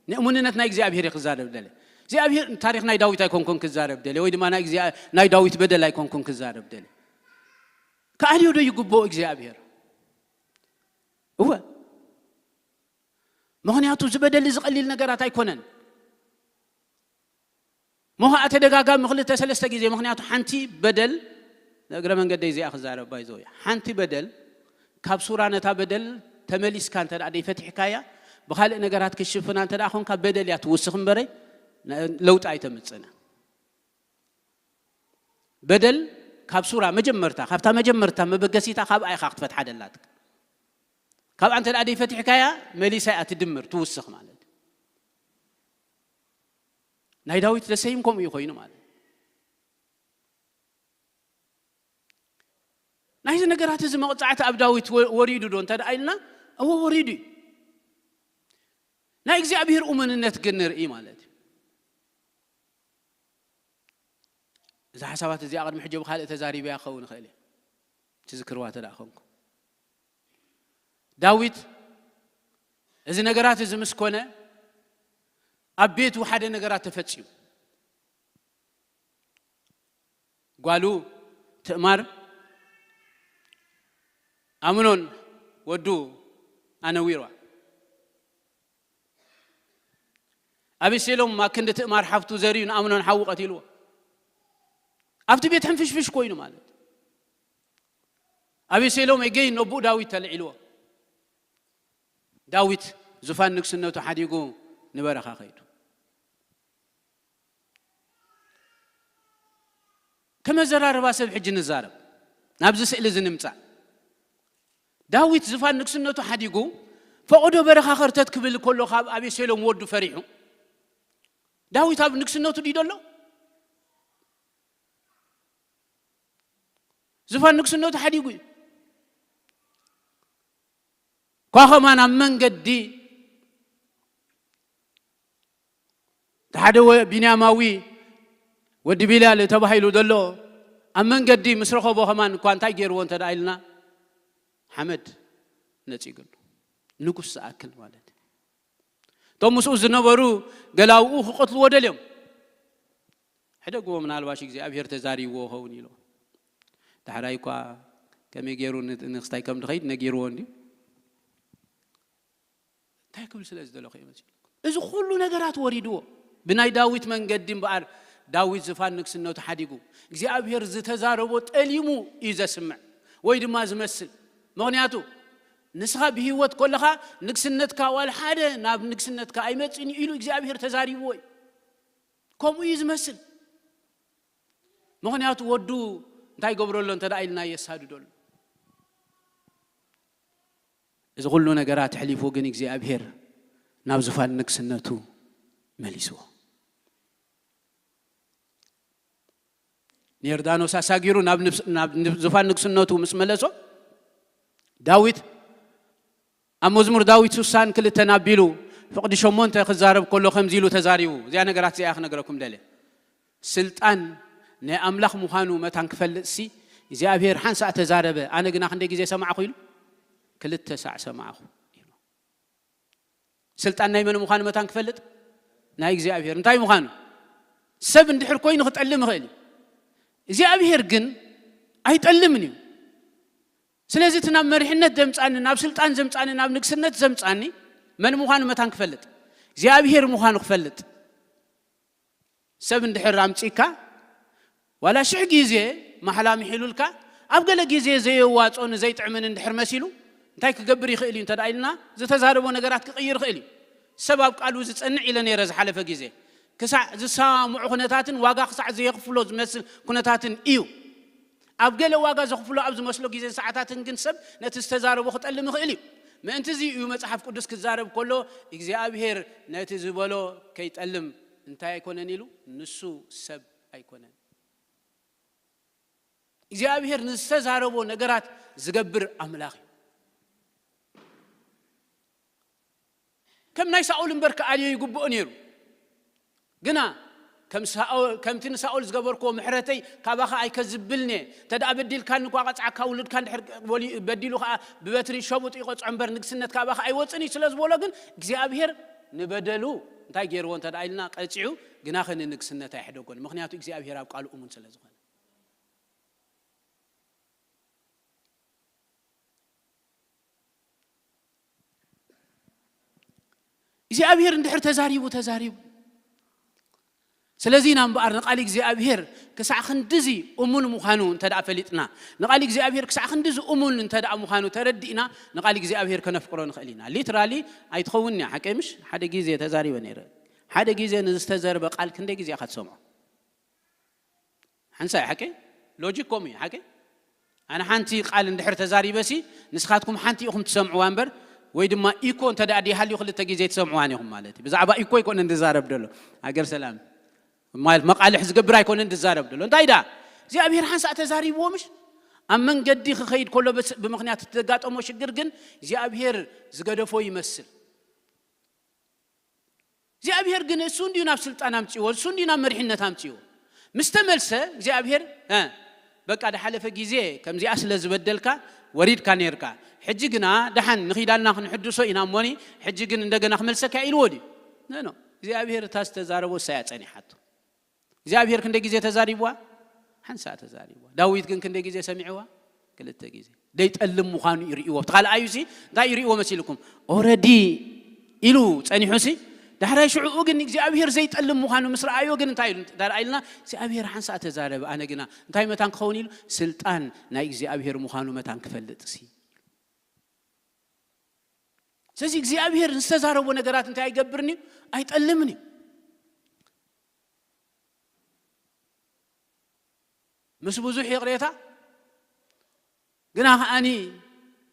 ንእሙንነት ናይ እግዚኣብሔር እየ ክዛረብ ደለ። እግዚኣብሔር ታሪኽ ናይ ዳዊት ኣይኮንኩን ክዛረብ ደለ፣ ወይ ድማ ናይ እግዚኣብሔር፣ ናይ ዳዊት በደል ኣይኮንኩን ክዛረብ ደለ። ክኣልዮ ዶ ይግብኦ እግዚኣብሔር? እወ። ምኽንያቱ እዚ በደል እዚ ቀሊል ነገራት ኣይኮነን። ሞ ኸዓ ተደጋጋሚ ክልተ ሰለስተ ግዜ፣ ምኽንያቱ ሓንቲ በደል፣ ንእግረ መንገደይ እዚኣ ክዛረብ ባይዘው እያ። ሓንቲ በደል ካብ ሱራ ነታ በደል ተመሊስካ እንተ ደኣ ደይፈቲሕካያ፣ ብኻልእ ነገራት ክሽፍና እንተ ደኣ ኾንካ፣ በደል እያ ትውስኽ እምበረይ ነ-፣ ለውጢ ኣይተምጽእን። በደል ካብ ሱራ መጀመርታ፣ ካብታ መጀመርታ መበገሲታ ካብኣ ኢኻ ክትፈትሓ ደላትካ። ካብኣ እንተ ደኣ ደይፈቲሕካያ፣ መሊሳ እያ ትድምር፣ ትውስኽ ማለት እዩ። ናይ ዳዊት ደሰይም ከምኡ እዩ ኮይኑ ማለት እዩ። ናይዚ ነገራት እዚ መቕጻዕቲ ኣብ ዳዊት ወ-፣ ወሪዱ ዶ እንተ ደኣ ኢልና፣ እወ ወሪዱ እዩ። ናይ እግዚኣብሔር እሙንነት ግን ንርኢ ማለት እዩ። እዛ ሓሳባት እዚኣ ቅድሚ ሕጂ ብኻልእ ተዛሪበያ ክኸውን ይኽእል እየ። ትዝክርዋ እንተ ደኣ ኾንኩም። ዳዊት እዚ ነገራት እዚ ምስ ኮነ፣ ኣብ ቤቱ ሓደ ነገራት ተፈጺሙ። ጓሉ ትእማር ኣምኖን ወዱ ኣነዊርዋ። ኣቤሴሎም ኣብ ክንዲ ትእማር ሓፍቱ ዘርዩ ንኣምኖን ሓዉ ቀቲልዎ። ኣብቲ ቤት ሕንፍሽፍሽ ኮይኑ ማለት። ኣቤሴሎም ኤገይ ነቦኡ ዳዊት ተልዒልዎ። ዳዊት ዙፋን ንግስነቱ ሓዲጉ ንበረኻ ከይዱ። ከመዘራርባ ሰብ ሕጂ ንዛረብ። ናብዚ ስእሊ እዚ ንምጻእ። ዳዊት ዝፋን ንግስነቱ ሓዲጉ፣ ፈቐዶ በረኻ ኸርተት ክብል ከሎ፣ ካብ ኣቤሴሎም ወዱ ፈሪሑ። ዳዊት ኣብ ንግስነቱ ድዩ ዘሎ? ዝፋን ንግስነቱ ሓዲጉ እዩ። እኳ ኸማን ኣብ መንገዲ፣ እቲ ሓደ ወ-፣ ቢንያማዊ ወዲ ቢልያል ተባሂሉ ዘሎ፣ ኣብ መንገዲ ምስ ረኸቦ ኸማን እኳ እንታይ ገይርዎ እንተ ደኣ ኢልና፣ ሓመድ ነጺግሉ። ንጉስ ዝኣክል ማለት እዩ። እቶም ምስኡ ዝነበሩ ገላውኡ ክቐትልዎ ደልዮም። ሕደግዎ፣ ምናልባሽ እግዚኣብሔር ተዛሪብዎ ኸውን ኢሉ። ዳሕራይ እኳ ከመይ ገይሩ ን-፣ ንክስታይ ከም ድኸይድ ነጊርዎ እንድዩ። እንታይ ክብል ስለ ዝደለኹ እየ መሲልኩም? እዚ ኩሉ ነገራት ወሪድዎ። ብናይ ዳዊት መንገዲ እምበኣር፣ ዳዊት ዝፋን ንግስነቱ ሓዲጉ፣ እግዚኣብሔር ዝተዛረቦ ጠሊሙ እዩ ዘስምዕ ወይ ድማ ዝመስል። ምኽንያቱ፣ ንስኻ ብህይወት ከለኻ ንግስነትካ ዋላ ሓደ ናብ ንግስነትካ ኣይመጽእን እዩ ኢሉ እግዚኣብሔር ተዛሪብዎ እዩ። ከምኡ እዩ ዝመስል። ምኽንያቱ፣ ወዱ እንታይ ይገብረሉ እንተ ደኣ ኢልና፣ የሳድደሉ። እዚ ኩሉ ነገራት ኣሕሊፉ ግን እግዚኣብሔር ናብ ዙፋን ንግስነቱ መሊስዎ። ንዮርዳኖስ ኣሳጊሩ ናብ ንብስ-፣ ናብ ንብ-፣ ዙፋን ንግስነቱ ምስ መለሶ፣ ዳዊት ኣብ መዝሙር ዳዊት ስሳን ክልተን ኣቢሉ፣ ፍቕዲ ሸሞንተ ክዛረብ ከሎ ከምዚ ኢሉ ተዛሪቡ። እዚኣ ነገራት እዚኣ ክነግረኩም ደልየ። ስልጣን ናይ ኣምላኽ ምዃኑ መታን ክፈልጥሲ፣ እግዚኣብሔር ሓንሳእ ተዛረበ፣ ኣነ ግና ክንደይ ግዜ ሰማዕኹ ኢሉ? ክልተ ሳዕ ሰማዕኹ ኢሉ። ስልጣን ናይ መን ምዃኑ መታን ክፈልጥ? ናይ እግዚኣብሔር። እንታይ ምዃኑ? ሰብ እንድሕር ኮይኑ ክጠልም ይኽእል እዩ። እግዚኣብሔር ግን ኣይጠልምን እዩ። ስለዚ እቲ ናብ መሪሕነት ዘምጻኒ፣ ናብ ስልጣን ዘምጻኒ፣ ናብ ንግስነት ዘምጻኒ መን ምዃኑ መታን ክፈልጥ? እግዚኣብሔር ምዃኑ ክፈልጥ። ሰብ እንድሕር ኣምጺእካ፣ ዋላ ሽሕ ግዜ ማሕላ ምሒሉልካ፣ ኣብ ገለ ግዜ ዘየዋጽኦን ዘይጥዕምን እንድሕር መሲሉ፣ እንታይ ክገብር ይኽእል እዩ እንተ ደኣ ኢልና፣ ዝተዛረቦ ነገራት ክቕይር ይኽእል እዩ። ሰብ ኣብ ቃሉ ዝጸንዕ ኢለ ነይረ ዝሓለፈ ግዜ። ክሳዕ ዝሰማምዑ ኩነታትን ዋጋ ክሳዕ ዘየኽፍሎ ዝመስል ኩነታትን እዩ። ኣብ ገለ ዋጋ ዘኽፍሎ ኣብ ዝመስሎ ግዜን ሰዓታትን ግን ሰብ ነቲ ዝተዛረቦ ክጠልም ይኽእል እዩ። ምእንቲ እዚ እዩ መጽሓፍ ቅዱስ ክዛረብ ከሎ እግዚኣብሔር ነቲ ዝበሎ ከይጠልም እንታይ ኣይኮነን ኢሉ፣ ንሱ ሰብ ኣይኮነን። እግዚኣብሔር ንዝተዛረቦ ነገራት ዝገብር ኣምላኽ እዩ። ከም ናይ ሳኦል እምበር ክኣልዮ ይግብኦ ነይሩ። ግና ከም ሳኦል፣ ከምቲ ንሳኦል ዝገበርክዎ ምሕረተይ ካባኻ ኣይከዝብልን'የ። እንተ ደኣ በዲልካኒ እኳ ቀጽዓካ፣ ውሉድካ እንድሕር ወሊ-፣ በዲሉ ኸኣ ብበትሪ ሸቡጥ ይቐጽዖ እምበር ንግስነት ካባኻ ኣይወጽእን እዩ ስለ ዝበሎ ግን እግዚኣብሔር ንበደሉ እንታይ ገይርዎ እንተ ደኣ ኢልና፣ ቀጺዑ ግናኸ ንንግስነት ኣይሕደጎን። ምኽንያቱ እግዚኣብሔር ኣብ ቃሉ እሙን ስለ ዝኾነ። እግዚኣብሔር እንድሕር ተዛሪቡ፣ ተዛሪቡ። ስለዚ ኢና እምበኣር ንቓል እግዚኣብሔር ክሳዕ ክንድዚ እሙን ምዃኑ እንተ ደኣ ፈሊጥና፣ ንቓል እግዚኣብሔር ክሳዕ ክንድዚ እሙን እንተ ደኣ ምዃኑ ተረዲእና፣ ንቓል እግዚኣብሔር ከነፍቅሮ ንኽእል ኢና። ሊትራሊ ኣይትኸውን እያ፣ ሓቀይ ምሽ? ሓደ ግዜ ተዛሪበ ነይረ። ሓደ ግዜ ንዝተዘርበ ቃል ክንደይ ግዜ ኢኻ ትሰምዖ? ሓንሳእ ሓቂ? ሎጂክ ከምኡ እዩ፣ ሓቂ? ኣነ ሓንቲ ቃል እንድሕር ተዛሪበሲ፣ ንስኻትኩም ሓንቲ ኢኹም ትሰምዕዋ እምበር፣ ወይ ድማ ኢኮ እንተ ደኣ ድይሃልዩ ክልተ ግዜ ትሰምዕዋን ኢኹም ማለት እዩ። ብዛዕባ ኢኮ ኣይኮነን ዝዛረብ ደሎ። ሃገር ሰላም። ማለት መቃልሕ ዝገብር ኣይኮነን ዝዛረብ ደሎ። እንታይ ደኣ? እግዚኣብሔር ሓንሳእ ተዛሪብዎ ምሽ? ኣብ መንገዲ ክኸይድ ከሎ በስ-፣ ብምኽንያት እተጋጠሞ ሽግር ግን እግዚኣብሔር ዝገደፎ ይመስል። እግዚኣብሔር ግን እሱ እንድዩ ናብ ስልጣን ኣምጺዎ፣ እሱ እንድዩ ናብ መሪሕነት ኣምጺዎ። ምስ ተመልሰ እግዚኣብሔር፣ እ፣ በቃ ድሓለፈ ግዜ ከምዚኣ ስለ ዝበደልካ ወሪድካ ነይርካ። ሕጂ ግና ደሓን ንኺዳና ክንሕድሶ ኢና እሞኒ፣ ሕጂ ግን እንደገና ክመልሰካ ኢልዎ ድዩ? ኖ፣ ኖ። እግዚኣብሔር እታ ዝተዛረቦ እሳ እያ ጸኒሓቶ። እግዚኣብሔር ክንደይ ግዜ ተዛሪብዋ? ሓንሳእ ተዛሪብዋ። ዳዊት ግን ክንደይ ግዜ ሰሚዕዋ? ክልተ ግዜ። ደይጠልም ምዃኑ ይርእይዎ። እቲ ካልኣዩ ሲ እንታይ ይርእይዎ መሲልኩም? ኦረዲ ኢሉ ጸኒሑ ሲ፣ ዳሕራይ ሽዑኡ ግን እግዚኣብሔር ዘይጠልም ምዃኑ ምስ ረኣዮ ግን እንታይ ኢሉ? እንታይ ረኣ ኢልና? እግዚኣብሔር ሓንሳእ ተዛረበ፣ ኣነ ግና እንታይ መታን ክኸውን ኢሉ? ስልጣን ናይ እግዚኣብሔር ምዃኑ መታን ክፈልጥ ሲ። ስለዚ እግዚኣብሔር ዝተዛረቦ ነገራት እንታይ ኣይገብርን እዩ? ኣይጠልምን እዩ። ምስ ብዙሕ ይቕሬታ፣ ግና ከኣኒ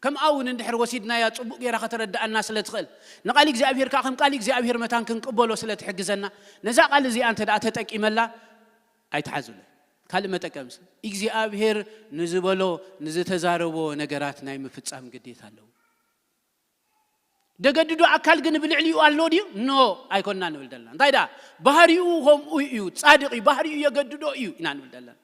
ከምኣ እውን እንድሕር ወሲድናያ ጽቡቕ ጌራ ከተረድኣና ስለ ትኽእል፣ ንቓል እግዚኣብሔር ከኣ ከም ቃል እግዚኣብሔር መታን ክንቅበሎ ስለ ትሕግዘና፣ ነዛ ቃል እዚኣ እንተ ደኣ ተጠቂመላ ኣይትሓዙለይ። ካልእ መጠቀምስ እግዚኣብሔር ንዝበሎ ንዝተዛረቦ ነገራት ናይ ምፍጻም ግዴታ ኣለዎ። ደገድዶ ኣካል ግን ብልዕሊኡ ኣሎ ድዩ? ኖ፣ ኣይኮንና ንብል ዘለና። እንታይ ደኣ? ባህሪኡ ከምኡ እዩ፣ ጻድቕ እዩ፣ ባህሪኡ የገድዶ እዩ ኢና ንብል ዘለና።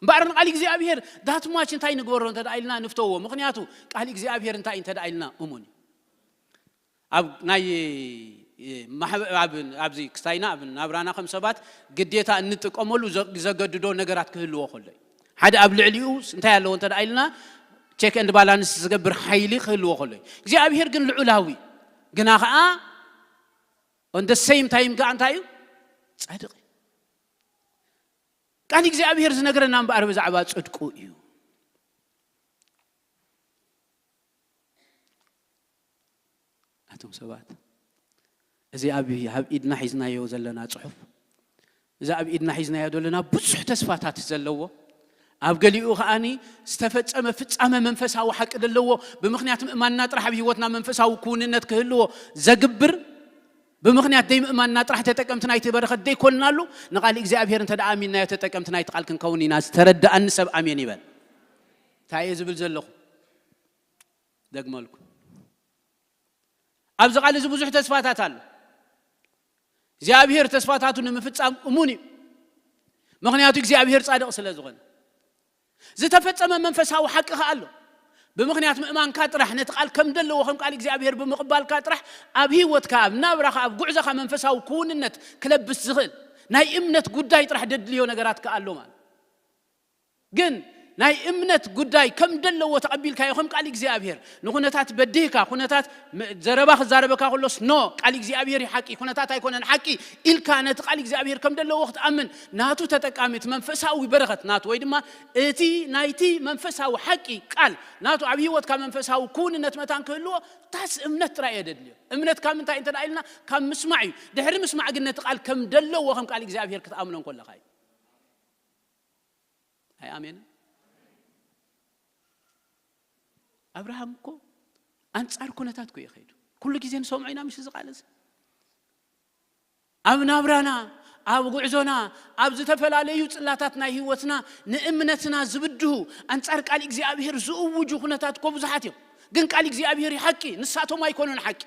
እምበኣር ንቃል እግዚኣብሔር ዳትማች እንታይ ንግበሮ እንተ ደኣ ኢልና ንፍተዎ። ምኽንያቱ ቃል እግዚኣብሔር እንታይ እንተ ደኣ ኢልና እሙን እዩ። ኣብ ናይ ማሕበ-፣ ኣብ፣ ኣብዚ ክስታይና ኣብ ናብራና ከም ሰባት ግዴታ እንጥቀመሉ ዘ-፣ ዘገድዶ ነገራት ክህልዎ ከሎ እዩ። ሓደ ኣብ ልዕሊኡ እንታይ ኣለዎ እንተ ደኣ ኢልና ቼክ ኤንድ ባላንስ ዝገብር ሓይሊ ክህልዎ ከሎ እዩ። እግዚኣብሔር ግን ልዑላዊ ግና ኸዓ on the same time ከኣ እንታይ እዩ? ጻድቕ እዩ። ቃል እግዚኣብሔር ዝነግረና እምበኣር ብዛዕባ ጽድቁ እዩ። ኣቶም ሰባት፣ እዚ ኣብ፣ ኣብ ኢድና ሒዝናዮ ዘለና ጽሑፍ፣ እዚ ኣብ ኢድና ሒዝናዮ ዘለና ብዙሕ ተስፋታት ዘለዎ፣ ኣብ ገሊኡ ከኣኒ ዝተፈጸመ ፍጻመ መንፈሳዊ ሓቂ ዘለዎ፣ ብምኽንያት ምእማንና ጥራሕ ኣብ ህይወትና መንፈሳዊ ክውንነት ክህልዎ ዘግብር፣ ብምኽንያት ደይምእማንና ጥራሕ ተጠቀምቲ ናይቲ በረኸት ደይኮንናሉ፣ ንቓል እግዚኣብሔር እንተ ደኣ ኣሚንናዮ ተጠቀምቲ ናይቲ ቃል ክንከውን ኢና ዝተረድኣኒ ሰብ ኣሜን ይበል። እንታይ እየ ዝብል ዘለኹ? ደግመልኩ። ኣብዚ ቃል እዚ ብዙሕ ተስፋታት ኣሎ። እግዚኣብሔር ተስፋታቱ ንምፍጻም እሙን እዩ። ምኽንያቱ እግዚኣብሔር ጻድቕ ስለ ዝኾነ። ዝተፈጸመ መንፈሳዊ ሓቂ ኸኣ ኣሎ። ብምኽንያት ምእማንካ ጥራሕ ነቲ ቃል ከም ዘለዎ ከም ቃል እግዚኣብሔር ብምቕባልካ ጥራሕ ኣብ ህይወትካ፣ ኣብ ናብራኻ፣ ኣብ ጉዕዞኻ መንፈሳዊ ክውንነት ክለብስ ዝኽእል ናይ እምነት ጉዳይ ጥራሕ ደድልዮ ነገራት ከኣ ኣሎ ማለት። ግን ናይ እምነት ጉዳይ ከም ደለዎ ተቐቢልካዮ ከም ቃል እግዚኣብሔር ንኹነታት በዲህካ፣ ኩነታት ም-፣ ዘረባ ክዛረበካ ከሎስ ኖ፣ ቃል እግዚኣብሔር እዩ ሓቂ፣ ኩነታት ኣይኮነን ሓቂ ኢልካ ነቲ ቃል እግዚኣብሔር ከም ደለዎ ክትኣምን ናቱ ተጠቃሚ እቲ መንፈሳዊ በረኸት ናቱ ወይ ድማ እቲ ናይቲ መንፈሳዊ ሓቂ ቃል ናቱ ኣብ ህይወትካ መንፈሳዊ ክውንነት መታን ክህልዎ ታስ እምነት ጥራይ እየ ደድልዮ። እምነት ካብ ምንታይ እንተ ደኣ ኢልና ካብ ምስማዕ እዩ። ድሕሪ ምስማዕ ግን ነቲ ቃል ከም ደለዎ ከም ቃል እግዚኣብሔር ክትኣምኖ እንከለኻ እዩ። ኣይ ኣሜን። ኣብርሃም እኮ ኣንጻር ኩነታት እኮ እዩ ከይዱ። ኩሉ ግዜ ንሰምዖ ኢና ምሽ እዚ ቃል እዚ። ኣብ ናብራና፣ ኣብ ጉዕዞና፣ ኣብ ዝተፈላለዩ ጽላታት ናይ ህይወትና ንእምነትና ዝብድሁ ኣንጻር ቃል እግዚኣብሔር ዝእውጁ ኩነታት እኮ ብዙሓት እዮም። ግን ቃል እግዚኣብሔር እዩ ሓቂ፣ ንሳቶም ኣይኮኑን ሓቂ።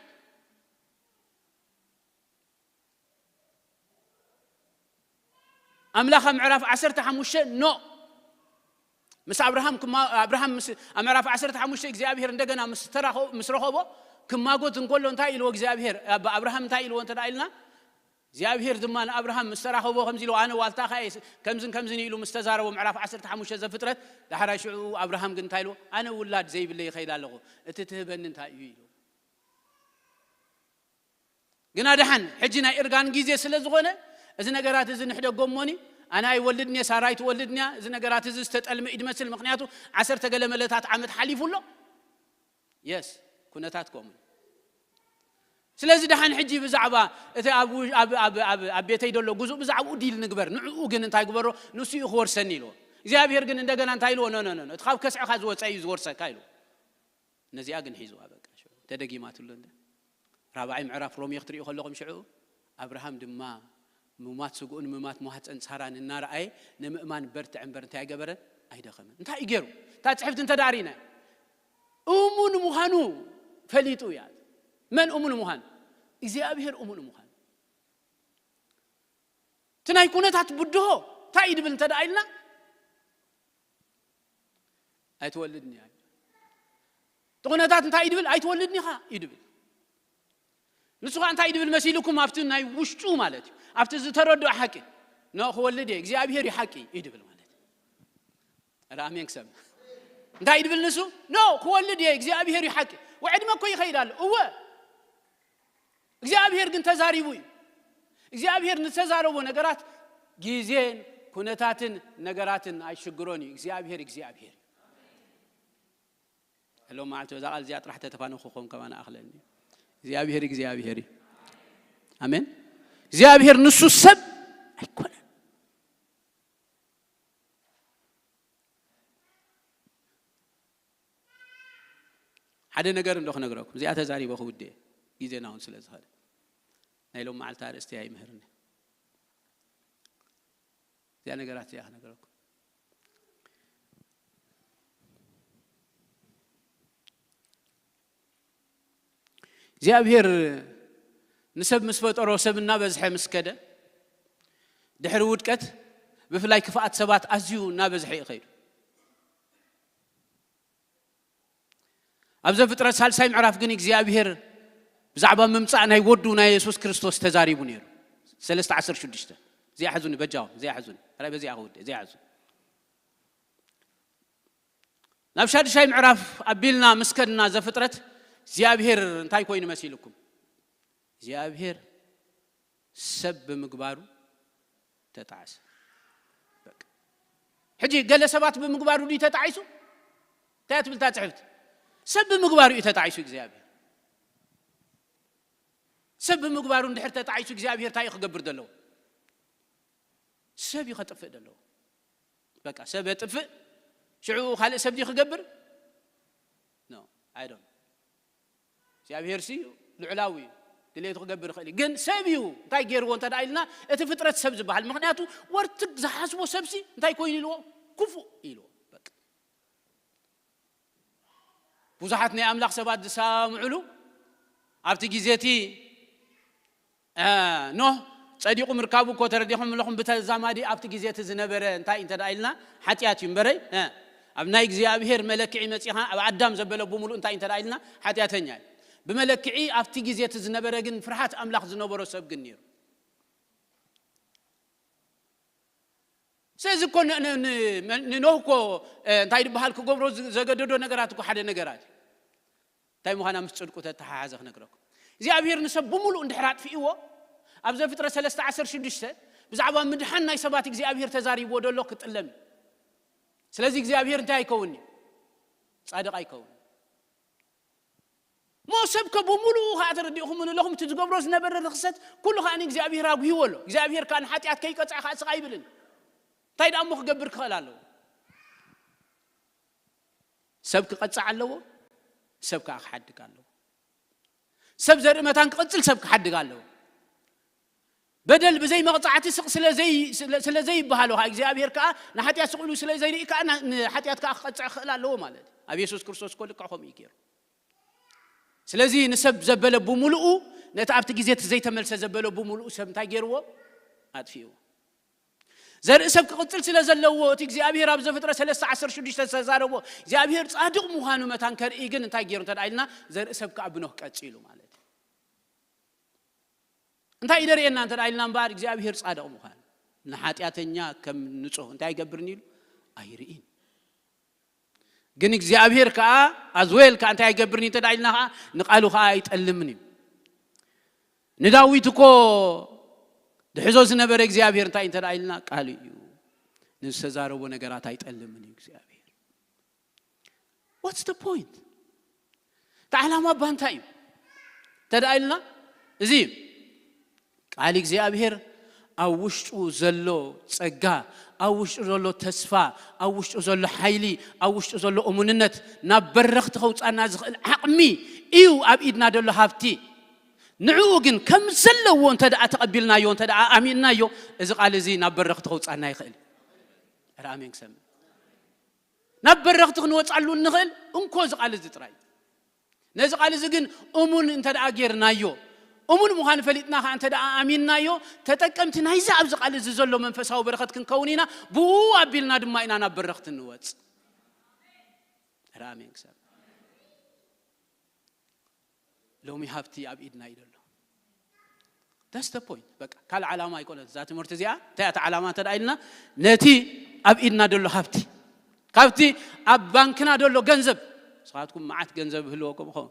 ኣምላኽ ኣብ ምዕራፍ ዓሰርተ ሓሙሽተ ኖ ምስ ኣብርሃም ክማ-፣ ኣብርሃም ምስ፣ ኣብ ምዕራፍ ዓሰርተ ሓሙሽተ እግዚኣብሔር እንደገና ምስ ተራኸ-፣ ምስ ረኸቦ ክማጎት እንከሎ እንታይ ኢልዎ እግዚኣብሔር? ኣብ ኣብርሃም እንታይ ኢልዎ እንተ ደኣ ኢልና፣ እግዚኣብሔር ድማ ንኣብርሃም ምስ ተራኸቦ ከምዚ ኢልዎ፣ "ኣነ ዋልታኻ እየ፣ ከምዝን ከምዝን" ኢሉ ምስ ተዛረቦ፣ ምዕራፍ ዓሰርተ ሓሙሽተ ዘፍጥረት፣ ዳሕራይ ሽዑ ኣብርሃም ግን እንታይ ኢልዎ? "ኣነ ውላድ ዘይብለይ ይኸይድ ኣለኹ፣ እቲ ትህበኒ እንታይ እዩ?" ኢሉ። ግና ደሓን ሕጂ ናይ እርጋን ግዜ ስለ ዝኾነ፣ እዚ ነገራት እዚ ንሕደጎ እሞኒ፣ ኣነ ኣይወልድን እየ፣ ሳራ ኣይትወልድን እያ። እዚ ነገራት እዚ ዝተጠልመ እዩ ዝመስል፣ ምኽንያቱ ዓሰርተ ገለ መለታት ዓመት ሓሊፉ ኣሎ። የስ፣ ኩነታት ከምኡ። ስለዚ ደሓን ሕጂ ብዛዕባ እቲ ኣብ ው-፣ ኣብ፣ ኣብ፣ ኣብ፣ ኣብ ቤተይ ዘሎ ግዙእ ብዛዕባኡ ዲል ንግበር፣ ንዕኡ ግን እንታይ ግበሮ? ንሱ እዩ ክወርሰኒ ኢልዎ። እግዚኣብሔር ግን እንደገና እንታይ ኢልዎ? "ኖ፣ ኖ፣ ኖ፣ ኖ፣ እቲ ካብ ከስዕኻ ዝወፀ እዩ ዝወርሰካ" ኢልዎ። ነዚኣ ግን ሒዝዋ በቃ። ሽዑ ተደጊማትሉ እንደ ራብዓይ ምዕራፍ ሮሜ ክትርእዩ ከለኹም ሽዑ ኣብርሃም ድማ ምማት ስግኡን ምማት ማህፀን ሳራን እናረኣየ ንምእማን በርትዕ እምበር እንታይ ኣይገበረን? ኣይደኸመን። እንታይ እዩ ገይሩ? እታ ፅሕፍቲ እንተ ደኣ ርኢና እሙን ምዃኑ ፈሊጡ እያ። መን እሙን ምዃኑ? እግዚኣብሔር እሙን ምዃኑ። እቲ ናይ ኩነታት ብድሆ እንታይ እዩ ድብል እንተ ደኣ ኢልና፣ "ኣይትወልድን እያ" እዩ። እቲ ኩነታት እንታይ እዩ ድብል? "ኣይትወልድን ኢኻ" እዩ ድብል። ንሱ ኸዓ እንታይ እዩ ድብል መሲልኩም? ኣብቲ ናይ ውሽጡ ማለት እዩ፣ ኣብቲ ዝተረድኦ ሓቂ፣ "ኖ፣ ክወልድ እየ፣ እግዚኣብሔር እዩ ሓቂ" እዩ ድብል ማለት እዩ። ኧረ ኣሜን ክሰብ። እንታይ እዩ ድብል ንሱ? "ኖ፣ ክወልድ እየ፣ እግዚኣብሔር እዩ ሓቂ። ወዕድመ እኮ ይኸይድ ኣሎ። እወ፣ እግዚኣብሔር ግን ተዛሪቡ እዩ። እግዚኣብሔር ንተዛረቦ ነገራት ግዜን ኩነታትን ነገራትን ኣይሽግሮን እዩ። እግዚኣብሔር እግዚኣብሔር እዩ። ሎም መዓልቲ በዛ ቃል እዚኣ ጥራሕ ተተፋነኹ ኮም ከማን ኣኽለኒ። እግዚኣብሔር እግዚኣብሔር እዩ። ኣሜን። እግዚኣብሔር ንሱ ሰብ ኣይኮነን። ሓደ ነገር እንዶ ክነግረኩም፣ እዚኣ ተዛሪበ ክውድእ ግዜና እውን ስለ ዝኸደ፣ ናይ ሎም መዓልቲ ኣርእስቲ ኣይምህርኒ። እዚኣ ነገራት እዚኣ ክነግረኩም። እግዚኣብሔር ንሰብ ምስ ፈጠሮ፣ ሰብ እናበዝሐ ምስ ከደ፣ ድሕሪ ውድቀት ብፍላይ ክፍኣት ሰባት ኣዝዩ እናበዝሐ እዩ ከይዱ። ኣብ ዘፍጥረት ሳልሳይ ምዕራፍ ግን እግዚኣብሔር ብዛዕባ ምምጻእ ናይ ወዱ ናይ የሱስ ክርስቶስ ተዛሪቡ ነይሩ። ሰለስተ ዓሰርተ ሽዱሽተ። እዚኣ ሕዙኒ በጃኹም፣ እዚኣ ሕዙኒ። ራይ በዚኣ ክውድእ፣ እዚኣ ሕዙኒ። ናብ ሻድሻይ ምዕራፍ ኣቢልና ምስ ከድና ዘፍጥረት እግዚኣብሔር እንታይ ኮይኑ መሲልኩም? እግዚኣብሔር ሰብ ብምግባሩ ተጣዕሰ። በቃ። ሕጂ ገለ ሰባት ብምግባሩ ድዩ ተጣዒሱ? እንታይ ትብል እታ ጽሕፍቲ? ሰብ ብምግባሩ እዩ ተጣዒሱ እግዚኣብሔር። ሰብ ብምግባሩ እንድሕር ተጣዒሱ እግዚኣብሔር እንታይ እዩ ክገብር ዘለዎ? ሰብ እዩ ከጥፍእ ዘለዎ። በቃ ሰብ የጥፍእ፣ ሽዑ ካልእ ሰብ ድዩ ክገብር? No, I don't። እግዚኣብሔር ሲ ልዑላዊ እዩ፣ ድሌቱ ክገብር ይኽእል እዩ። ግን ሰብ እዩ እንታይ ገይርዎ እንተ ደኣ ኢልና፣ እቲ ፍጥረት ሰብ ዝበሃል። ምኽንያቱ ወርትግ ዝሓስቦ ሰብሲ እንታይ ኮይኑ ኢልዎ? ክፉእ ኢልዎ። በቃ። ብዙሓት ናይ ኣምላኽ ሰባት ዝሰማምዕሉ ኣብቲ ግዜ እቲ፣ እ፣ ኖህ ጸዲቑ ምርካቡ እኮ ተረዲኹም ኣለኹም። ብተዛማዲ ኣብቲ ግዜ እቲ ዝነበረ እንታይ እንተ ደኣ ኢልና ሓጢኣት እዩ እምበረይ፣ እ፣ ኣብ ናይ እግዚኣብሔር መለክዒ መጺኻ ኣብ ኣዳም ዘበለ ብምሉእ እንታይ እንተ ደኣ ኢልና ሓጢኣተኛ እዩ። ብመለክዒ ኣብቲ ግዜ እቲ ዝነበረ ግን ፍርሃት ኣምላኽ ዝነበሮ ሰብ ግን ነይሩ። ስለዚ እኮ ን-፣ ን-፣ ን-፣ ንኖህ እኮ፣ እ፣ እንታይ ዝበሃል ክገብሮ ዝ-፣ ዘገደዶ ነገራት እኮ ሓደ ነገራት እዩ። እንታይ ምዃና ምስ ጽድቁ ተተሓሓዘ ክነግረኩም። እግዚኣብሔር ንሰብ ብምሉእ እንድሕር ኣጥፊእዎ፣ ኣብ ዘፍጥረት ሰለስተ ዓሰርተ ሽዱሽተ ብዛዕባ ምድሓን ናይ ሰባት እግዚኣብሔር ተዛሪብዎ ደሎ ክጥለም እዩ። ስለዚ እግዚኣብሔር እንታይ ኣይከውን እዩ? ጻድቕ ኣይከውን። እሞ ሰብ ከ ብምሉኡ ኸዓ ተረዲእኹም ኣለኹም፣ እቲ ዝገብሮ ዝነበረ ርኽሰት ኩሉ ኸዓ እግዚኣብሔር ኣጉሂዎ ኣሎ። እግዚኣብሔር ከኣ ንሓጢኣት ከይቀጽዐ ኸዓ ስቕ ኣይብልን። እንታይ ደኣ እሞ ክገብር ክኽእል ኣለዎ? ሰብ ክቐጽዕ ኣለዎ፣ ሰብ ከኣ ክሓድግ ኣለዎ። ሰብ ዘርኢ መታን ክቕጽል ሰብ ክሓድግ ኣለዎ። በደል ብዘይ መቕጻዕቲ ስቕ ስለ ዘይ-፣ ስለ፣ ስለ ዘይበሃሎ ኸዓ እግዚኣብሔር ከኣ ንሓጢኣት ስቕ ኢሉ ስለ ዘይርኢ ከኣ ና-፣ ንሓጢኣት ከኣ ክቐጽዕ ክኽእል ኣለዎ ማለት እዩ። ኣብ የሱስ ክርስቶስ እኮ ልክዕ ከምኡ እዩ ገይሩ። ስለዚ ንሰብ ዘበለ ብምሉኡ፣ ነቲ ኣብቲ ግዜ እቲ ዘይተመልሰ ዘበለ ብምሉኡ ሰብ እንታይ ገይርዎ? ኣጥፊእዎ። ዘርኢ ሰብ ክቕጽል ስለ ዘለዎ፣ እቲ እግዚኣብሔር ኣብ ዘፍጥረት ሰለስተ ዓሰርተ ሽዱሽተ ዝተዛረቦ እግዚኣብሔር ጻድቕ ምዃኑ መታን ከርኢ ግን እንታይ ገይሩ እንተ ደኣ ኢልና፣ ዘርኢ ሰብ ከኣ ብኖህ ቀጺሉ ማለት እዩ። እንታይ እዩ ደርእየና እንተ ደኣ ኢልና እምበኣር እግዚኣብሔር ጻድቕ ምዃኑ፣ ንሓጢኣተኛ ከም ንጹህ እንታይ ኣይገብርን ኢሉ ኣይርእን። ግን እግዚኣብሔር ከኣ ኣዝዌል ከኣ እንታይ ኣይገብርን እዩ እንተ ደኣ ኢልና ከኣ ንቃሉ ከኣ ኣይጠልምን እዩ። ንዳዊት እኮ ድሕዞ ዝነበረ እግዚኣብሔር እንታይ እንተ ደኣ ኢልና ቃሉ እዩ። ንዝተዛረቦ ነገራት ኣይጠልምን እዩ እግዚኣብሔር። What's the point? እቲ ዓላማ እባ እንታይ እዩ እንተ ደኣ ኢልና፣ እዚ እዩ። ቃል እግዚኣብሔር ኣብ ውሽጡ ዘሎ ጸጋ፣ ኣብ ውሽጡ ዘሎ ተስፋ፣ ኣብ ውሽጡ ዘሎ ሓይሊ፣ ኣብ ውሽጡ ዘሎ እሙንነት ናብ በረኽቲ ከውጻና ዝኽእል ዓቕሚ እዩ ኣብ ኢድና ዘሎ ሃብቲ። ንዕኡ ግን ከም ዘለዎ እንተ ደኣ ተቐቢልናዮ፣ እንተ ደኣ ኣሚንናዮ፣ እዚ ቃል እዚ ናብ በረኽቲ ከውጻና ይኽእል። ኧረ ኣሜን ክሰምዕ። ናብ በረኽቲ ክንወጻሉ እንኽእል እንኮ እዚ ቃል እዚ ጥራይ። ነዚ ቃል እዚ ግን እሙን እንተ ደኣ ጌርናዮ፣ እሙን ምዃኑ ፈሊጥና ኸዓ እንተ ደኣ ኣሚንናዮ፣ ተጠቀምቲ ናይዚ ኣብዚ ቃል እዚ ዘሎ መንፈሳዊ በረኸት ክንከውን ኢና። ብኡ ኣቢልና ድማ ኢና ናብ በረኽቲ እንወጽእ። ኧረ ኣሜን ክሰምዕ። ሎሚ ሃብቲ ኣብ ኢድና እዩ ዘሎ። That's the point። በቃ ካልእ ዓላማ ኣይኮነን እዛ ትምህርቲ እዚኣ። እንታይ እያ እቲ ዓላማ እንተ ደኣ ኢልና፣ ነቲ ኣብ ኢድና ዘሎ ሃብቲ፣ ካብቲ ኣብ ባንክና ዘሎ ገንዘብ፣ ንስኻትኩም መዓት ገንዘብ ይህልወኩም ይኸውን፣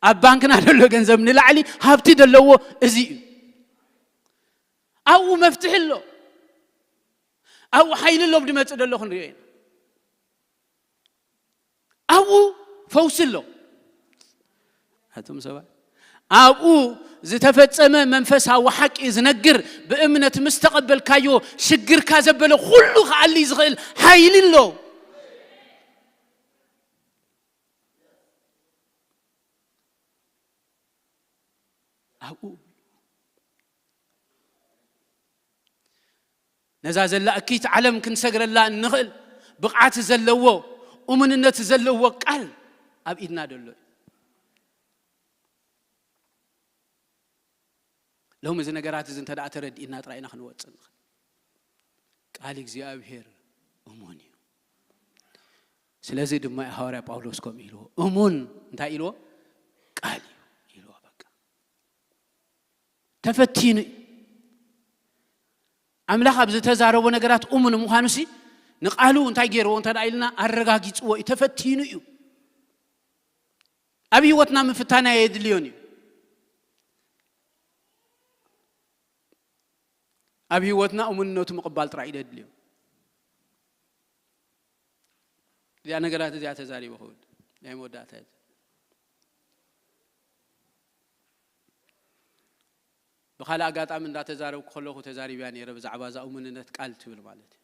ኣብ ባንክና ዘሎ ገንዘብ ንላዕሊ ሃብቲ ዘለዎ እዚ እዩ። ኣብኡ መፍትሒ ኣሎ፣ ኣብኡ ሓይሊ ኣሎ፣ ብድመጽእ ዘሎ ክንሪኦ ኢና። ኣብኡ ፈውሲ ኣሎ። ኣቱም ሰባት፣ ኣብኡ ዝተፈጸመ መንፈሳዊ ሓቂ ዝነግር፣ ብእምነት ምስ ተቐበልካዮ ሽግርካ ዘበለ ኩሉ ክኣሊ ዝኽእል ሓይሊ ኣሎ። ኣብኡ ነዛ ዘላ እክይቲ ዓለም ክንሰግረላ እንኽእል ብቕዓት ዘለዎ፣ እሙንነት ዘለዎ ቃል ኣብ ኢድና ዘሎ እዩ። ሎሚ እዚ ነገራት እዚ እንተ ደኣ ተረዲእና ጥራይ ኢና ክንወጽእ ንኽእል። ቃል እግዚኣብሔር እሙን እዩ። ስለዚ ድማ እዩ ሃዋርያ ጳውሎስ ከምኡ ኢልዎ። እሙን እንታይ ኢልዎ? ቃል እዩ ኢልዎ። በቃ ተፈቲኑ እዩ። ኣምላኽ ኣብ ዝተዛረቦ ነገራት እሙን ምዃኑሲ ንቃሉ እንታይ ገይርዎ እንተ ደኣ ኢልና ኣረጋጊጽዎ እዩ። ተፈቲኑ እዩ። ኣብ ህይወትና ምፍታን ኣየድልዮን እዩ። ኣብ ህይወትና እሙንነቱ ምቕባል ጥራይ እዩ ዘድልዮ። እዚኣ ነገራት እዚኣ ተዛሪበ ክብል ናይ መወዳእታ እዩ። ብኻልእ ኣጋጣሚ እንዳተዛረብኩ ከለኹ ተዛሪብያ ነይረ ብዛዕባ እዛ እሙንነት ቃል ትብል ማለት እዩ።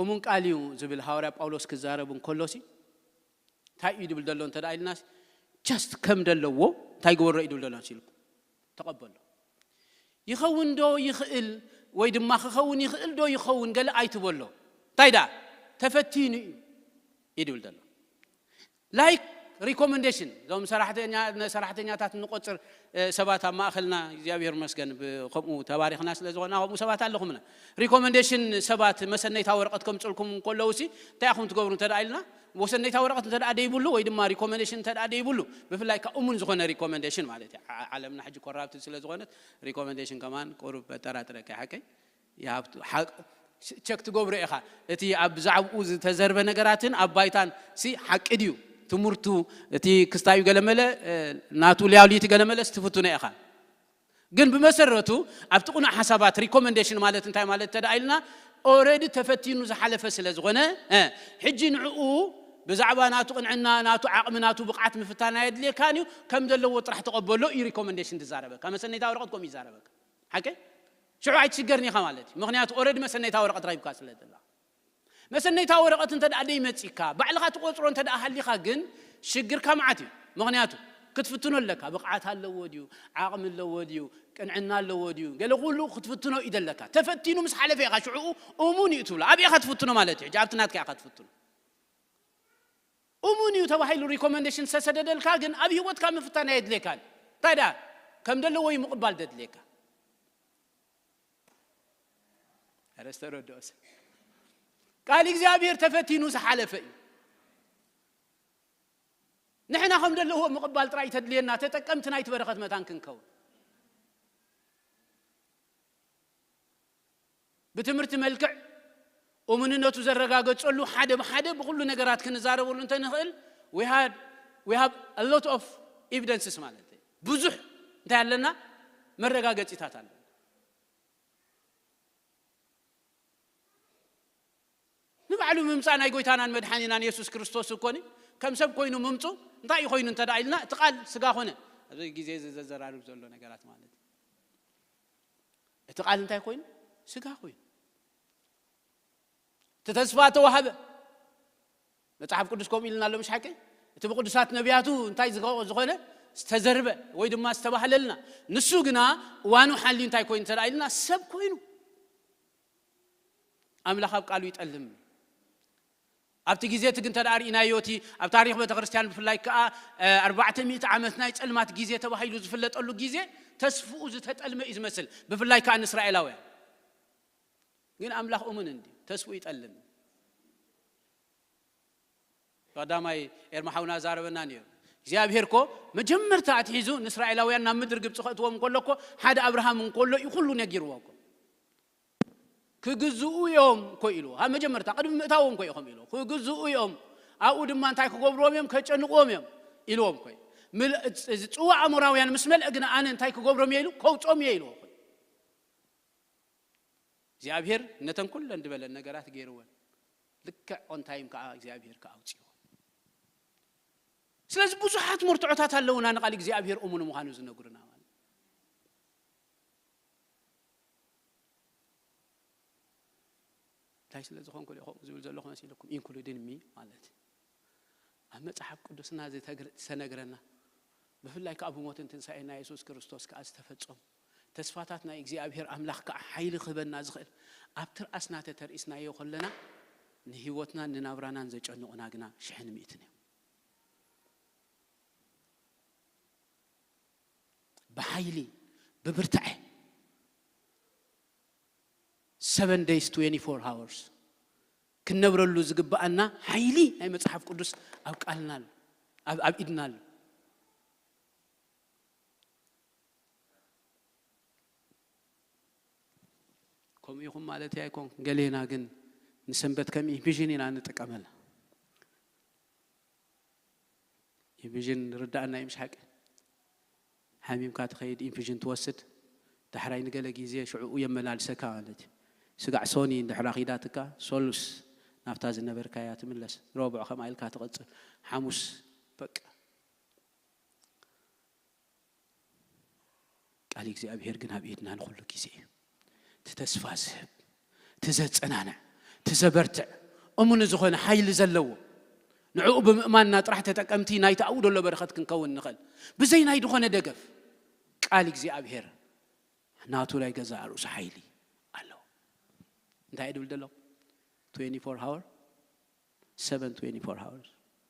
እሙን ቃል እዩ ዝብል ሃዋርያ ጳውሎስ ክዛረብ እንከሎሲ እንታይ እዩ ድብል ዘሎ እንተ ደኣ ኢልናስ፣ just ከም ደለዎ እንታይ ግበሮ እዩ ድብል ዘሎ ሲልኩ ተቐበሎ። ይኸውን ዶ ይኽእል ወይ ድማ ክኸውን ይኽእል ዶ ይኸውን ገለ ኣይትበሎ። እንታይ ደኣ ተፈቲኑ እዩ እዩ ድብል ዘሎ። ላይክ ሪኮመንዴሽን እዞም ሰራሕተኛ ሰራሕተኛታት እንቆጽር ሰባት ኣብ ማእኸልና እግዚኣብሔር መስገን ከምኡ ተባሪኽና ስለ ዝኾና ከምኡ ሰባት ኣለኹምና። ሪኮመንዴሽን ሰባት መሰነይታ ወረቐት ከምፅልኩም እንከለውሲ እንታይ ኢኹም ትገብሩ እንተ ኢልና፣ መሰነይታ ወረቐት እንተ ደይብሉ ወይ ድማ ሪኮመንዴሽን እንተ ደይብሉ፣ ብፍላይ ካብ እሙን ዝኾነ ሪኮመንዴሽን ማለት እዩ። ዓለምና ሕጂ ኮራፕት ስለ ዝኾነት ሪኮመንዴሽን ከማን ቁሩብ በጠራጥረካ ይሓቀይ። ቸክ ትገብሮ ኢኻ። እቲ ኣብ ብዛዕባኡ ዝተዘርበ ነገራትን ኣብ ባይታን ሲ ሓቂ ድዩ ትምህርቱ፣ እቲ ክስታዩ ገለመለ ናቱ ሊያውሊቲ ገለመለስ ትፍትኖ ኢኻ። ግን ብመሰረቱ ኣብቲ ቁኑዕ ሓሳባት ሪኮመንዴሽን ማለት እንታይ ማለት እንተ ኢልና፣ ኦረዲ ተፈቲኑ ዝሓለፈ ስለ ዝኾነ፣ ሕጂ ንዕኡ ብዛዕባ ናቱ ቅንዕና፣ ናቱ ዓቕሚ፣ ናቱ ብቕዓት ምፍታን ኣየድልየካን እዩ። ከም ዘለዎ ጥራሕ ተቐበሎ እዩ ሪኮመንዴሽን ትዛረበካ። መሰነይታ ወረቐት ከምኡ ይዛረበካ። ሓቂ ሽዑ ኣይትሽገርን ኢኻ ማለት እዩ። ምኽንያቱ ኦረዲ መሰነይታ ወረቐት ረኺብካ ስለ ዘለኻ። መሰነይታ ወረቐት እንተ ደኣ ደይመጺካ፣ ባዕልኻ ትቆጽሮ እንተ ደኣ ሃሊኻ ግን ሽግርካ መዓት እዩ። ምኽንያቱ ክትፍትኖ ኣለካ። ብቕዓት ኣለዎ ድዩ? ዓቕሚ ኣለዎ ድዩ? ቅንዕና ኣለዎ ድዩ? ገለ ኩሉ ክትፍትኖ እዩ ዘለካ። ተፈቲኑ ምስ ሓለፈ ኢኻ ሽዑኡ እሙን እዩ ትብሎ። ኣብ ኢኻ ትፍትኖ ማለት እዩ። ሕጂ ኣብቲ ናትካ ኢኻ ትፍትኖ። እሙን እዩ ተባሂሉ ሪኮመንዴሽን ዝተሰደደልካ ግን ኣብ ህይወትካ ምፍታን ኣየድልየካን። እንታይ ደኣ ከም ደለዎ እዩ ምቕባል ደድልየካ። ረስተረድኦስ ቃል እግዚኣብሔር ተፈቲኑ ዝሓለፈ እዩ። ንሕና ከም ዘለዎ ምቕባል ጥራይ ተድልየና፣ ተጠቀምቲ ናይቲ በረኸት መታን ክንከውን። ብትምህርቲ መልክዕ እሙንነቱ ዘረጋገጸሉ ሓደ ብሓደ ብኹሉ ነገራት ክንዛረበሉ እንተንኽእል፣ we had, we have a lot of evidences ማለት እዩ። ብዙሕ እንታይ ኣለና? መረጋገጺታት ኣለና። ንባዕሉ ምምጻእ ናይ ጎይታናን መድሓኒናን የሱስ ክርስቶስ እኮኒ ከም ሰብ ኮይኑ ምምጹ እንታይ እዩ ኮይኑ እንተ ደኣ ኢልና፣ እቲ ቃል ስጋ ኾነ። ኣብዚ ግዜ እዚ ዘዘራርብ ዘሎ ነገራት ማለት እዩ። እቲ ቃል እንታይ ኮይኑ? ስጋ ኮይኑ። እቲ ተስፋ ተዋህበ። መጽሓፍ ቅዱስ ከምኡ ኢልና ኣሎ፣ ምሽ ሓቂ? እቲ ብቅዱሳት ነቢያቱ እንታይ ዝኸ-፣ ዝኾነ ዝተዘርበ ወይ ድማ ዝተባህለልና፣ ንሱ ግና እዋኑ ሓልዩ እንታይ ኮይኑ እንተ ደኣ ኢልና፣ ሰብ ኮይኑ። ኣምላኽ ኣብ ቃሉ ይጠልም። ኣብቲ ግዜ እቲ ግን እንተ ደኣ ርኢናዮ፣ እቲ ኣብ ታሪኽ ቤተክርስትያን ብፍላይ ከኣ፣ እ፣ ኣርባዕተ ሚእቲ ዓመት ናይ ጸልማት ግዜ ተባሂሉ ዝፍለጠሉ ግዜ ተስፍኡ ዝተጠልመ እዩ ዝመስል፣ ብፍላይ ከኣ ንእስራኤላውያን። ግን ኣምላኽ እሙን እንድዩ፣ ተስፍኡ ይጠልም። ቀዳማይ ኤርማ ሓውና ዛረበና ነይሩ። እግዚኣብሔር እኮ መጀመርታ ኣትሒዙ ንእስራኤላውያን ናብ ምድሪ ግብፂ ከእትዎም እንከሎ እኮ ሓደ ኣብርሃም እንከሎ እዩ ኩሉ ነጊርዎ እኮ። ክግዝኡ እዮም እኮ ኢልዎ። ኣብ መጀመርታ ቅድሚ ምእታዎም እኮ እዩ ከምኡ ኢልዎ። ክግዝኡ እዮም፣ ኣብኡ ድማ እንታይ ክገብርዎም እዮም? ከጨንቕዎም እዮም ኢልዎም እኮ እዩ። ምል-፣ እዚ ጽዋ ኣሞራውያን ምስ መልአ ግና ኣነ እንታይ ክገብሮም እየ ኢሉ? ከውጾም እየ ኢልዎ እኮ እዩ። እግዚኣብሔር ነተን ኩለን ዝበለን ነገራት ገይርወን። ልክዕ ኦን ታይም ከዓ እግዚኣብሔር ከዓ ኣውፅዎ። ስለዚ ብዙሓት መርትዖታት ኣለውና ንቃል እግዚኣብሔር እሙን ምዃኑ ዝነግሩና ማለት። እንታይ ስለ ዝኾንኩ ድዩ ከምኡ ዝብል ዘለኹ መሲልኩም? ኢንክሉድን ሚ ማለት እዩ። ኣብ መጽሓፍ ቅዱስና ዝተግረ-፣ ዝተነግረና፣ ብፍላይ ከኣ ብሞትን ትንሳኤን ናይ የሱስ ክርስቶስ ከኣ ዝተፈጸሙ ተስፋታት ናይ እግዚኣብሔር ኣምላኽ ከኣ ሓይሊ ክህበና ዝኽእል፣ ኣብ ትርኣስና ተተርኢስናዮ ከለና፣ ንህይወትናን ንናብራናን ዘጨንቑና ግና ሽሕን ሚእትን እዮም። ብሓይሊ፣ ብብርታዐ፣ seven days, twenty-four hours ክንነብረሉ ዝግብኣና ሓይሊ ናይ መጽሓፍ ቅዱስ ኣብ ቃልና ኣሎ፣ ኣብ፣ ኣብ ኢድና ኣሎ። ከምኡ ኢኹም ማለት ኣይኮን፣ ገሌና ግን ንሰንበት ከም ኢንቪዥን ኢና ንጥቀመላ። ኢንቪዥን ርዳእና እዩ፣ ምሽ ሓቂ? ሓሚምካ ትኸይድ፣ ኢንቪዥን ትወስድ፣ ዳሕራይ ንገለ ግዜ ሽዕኡ የመላልሰካ ማለት እዩ። ስጋዕ ሶኒ እንድሕር ኣኺዳትካ፣ ሶሉስ ናብታ ዝነበርካያ ትምለስ፣ ረቡዕ ከምኣ ኢልካ ትቕጽል፣ ሓሙስ በቃ። ቃል እግዚኣብሔር ግን ኣብ ኢድና ንኹሉ ግዜ እዩ። እቲ ተስፋ ዝህብ፣ እቲ ዘጸናንዕ፣ እቲ ዘበርትዕ፣ እሙን ዝኾነ ሓይሊ ዘለዎ፣ ንዕኡ ብምእማንና ጥራሕ ተጠቀምቲ ናይቲ ኣብኡ ዘሎ በረኸት ክንከውን ንኽእል። ብዘይ ናይ ዝኾነ ደገፍ ቃል እግዚኣብሔር ናቱ ናይ ገዛእ ርእሱ ሓይሊ ኣለዎ። እንታይ እዩ ድብል ዘሎ? Twenty-four hour፣ seven twenty-four hours፣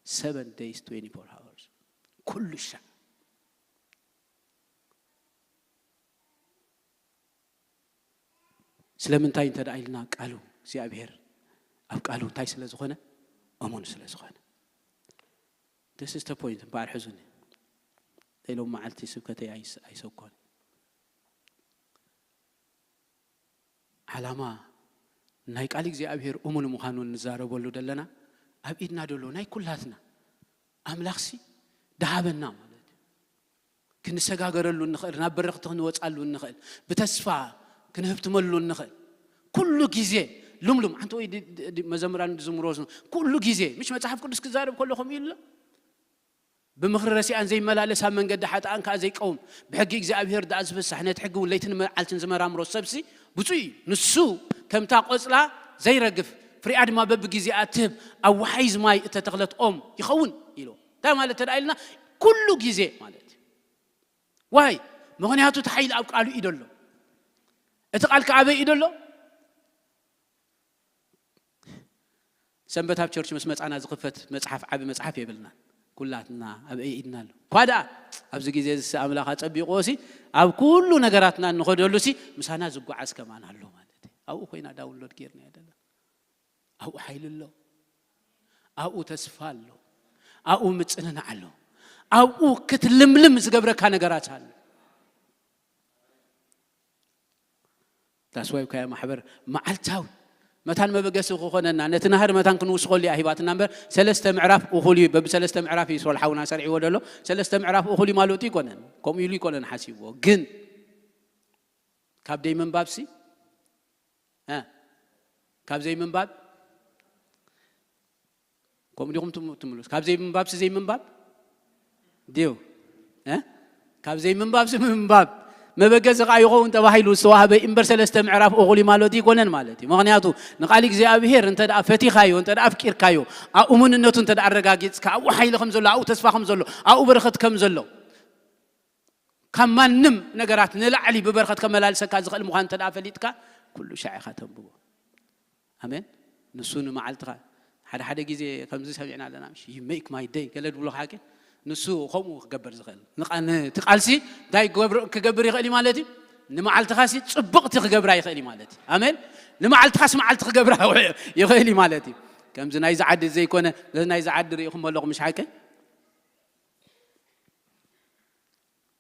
seven days twenty-four hours፣ ኩሉ ሻዕ። ስለምንታይ እንተ ደኣ ኢልና፣ ቃሉ እግዚኣብሔር ኣብ ቃሉ እንታይ ስለ ዝኾነ? እሙን ስለ ዝኾነ። This is the point እምበኣር ሕዙኒ። ናይ ሎም መዓልቲ ስብከተይ ኣይስ-፣ ኣይሰብኮን። ዓላማ ናይ ቃል እግዚኣብሔር እሙን ምዃኑ እንዛረበሉ ደለና ኣብ ኢድና ደሎ ናይ ኩላትና ኣምላኽሲ ደሃበና ማለት እዩ። ክንሰጋገረሉ እንኽእል፣ ናብ በረኽቲ ክንወጻሉ እንኽእል፣ ብተስፋ ክንህብትመሉ እንኽእል። ኩሉ ግዜ ሉምሉም፣ ሓንቲ ወይ ድ-፣ ድ-፣ ድ-፣ መዘምራን ዝዝምሮ ዝኑ-፣ ኩሉ ግዜ፣ ምሽ መጽሓፍ ቅዱስ ክዛረብ ከሎ ከምኡ ኢሉ ኣሎ። ብምኽሪ ረሲኣን ዘይመላለስ፣ ኣብ መንገዲ ሓጥኣን ከኣ ዘይቀውም፣ ብሕጊ እግዚኣብሔር ደኣ ዝፍሳሕ፣ ነቲ ሕጊ እውን ለይትን መዓልትን ዝመራምሮ ሰብሲ ብፁዕ እዩ። ንሱ ከምታ ቆጽላ ዘይረግፍ፣ ፍሪኣ ድማ በብግዜኣ እትህብ፣ ኣብ ወሓይዝ ማይ እተተኽለት ኦም ይኸውን ኢሉ። እንታይ ማለት ተደኣ ኢልና? ኩሉ ግዜ ማለት እዩ። ዋይ? ምኽንያቱ እቲ ሓይሊ ኣብ ቃሉ እዩ ደሎ። እቲ ቃል ከ ኣበይ እዩ ደሎ? ሰንበት ኣብ ቸርች ምስ መጻና ዝኽፈት መጽሓፍ፣ ዓቢ መጽሓፍ የብልና። ኩላትና ኣብ ኢድና ኣሎ። እኳ ደኣ ኣብዚ ግዜ እዚ ኣምላኽ ኣጸቢቕዎ ሲ ኣብ ኩሉ ነገራትና እንኸደሉ ሲ ምሳና ዝጓዓዝ ከማን ኣሎ ማለት እዩ። ኣብኡ ኮይና ዳውንሎድ ጌርና ዘለና። ኣብኡ ሓይሊ ኣሎ። ኣብኡ ተስፋ ኣሎ። ኣብኡ ምጽንናዕ ኣሎ። ኣብኡ ክትልምልም ዝገብረካ ነገራት ኣሎ። ዳስዋይ ከያ ማሕበር መዓልታዊ መታን መበገሲ ክኾነና፣ ነቲ ናህር መታን ክንውስኸሉ እያ ሂባትና እምበር፣ ሰለስተ ምዕራፍ እኹል እዩ፣ በብሰለስተ ምዕራፍ እዩ ሶል ሓውና ሰሪዕዎ ደሎ። ሰለስተ ምዕራፍ እኹል እዩ ማለቱ ይኮነን፣ ከምኡ ኢሉ ይኮነን ሓሲብዎ። ግን ካብ ደይ ምንባብሲ እ፣ ካብ ዘይምንባብ ከምኡ ዲኹም ትም- ትምሉስ? ካብ ዘይምንባብሲ ዘይምንባብ ድዩ እ? ካብ ዘይምንባብሲ ምንባብ መበገሲ ከዓ ይኸውን ተባሂሉ ዝተዋህበ እምበር ሰለስተ ምዕራፍ እኹል እዩ ማለት ይኮነን ማለት እዩ። ምክንያቱ ንቃል እግዚኣብሔር እንተ ደኣ ፈቲኻዮ፣ እንተ ደኣ ኣፍቂርካዮ፣ ኣብ እሙንነቱ እንተ ደኣ ኣረጋጊጽካ፣ ኣብኡ ሓይሊ ከም ዘሎ፣ ኣብኡ ተስፋ ከም ዘሎ፣ ኣብኡ በረኸት ከም ዘሎ፣ ካብ ማንም ነገራት ንላዕሊ ብበረኸት ከመላልሰካ ዝኽእል ምዃን እንተ ደኣ ፈሊጥካ፣ ኩሉ ሻዕ ኢኻ ተንብቦ። ኣሜን። ንሱ ንመዓልትኻ ሓደ ሓደ ግዜ ከምዚ ሰሚዕና ኣለና፣ ምሽ you make my day ገለ ድብሎ ሓቂ። ንሱ ከምኡ ክገብር ዝኽእል ንቓ- ነቲ ቃልሲ እንታይ ክገብር ክገብር ይኽእል እዩ ማለት እዩ። ንመዓልትኻሲ ጽብቕቲ ክገብራ ይኽእል እዩ ማለት እዩ። ኣሜን። ንመዓልትኻስ መዓልቲ ክገብራ ይኽእል እዩ ማለት እዩ። ከምዚ ናይዚ ዓዲ ዘይኮነ፣ ነዚ ናይዚ ዓዲ ርኢኹም ኣለኹም፣ ምሽ ሓቂ።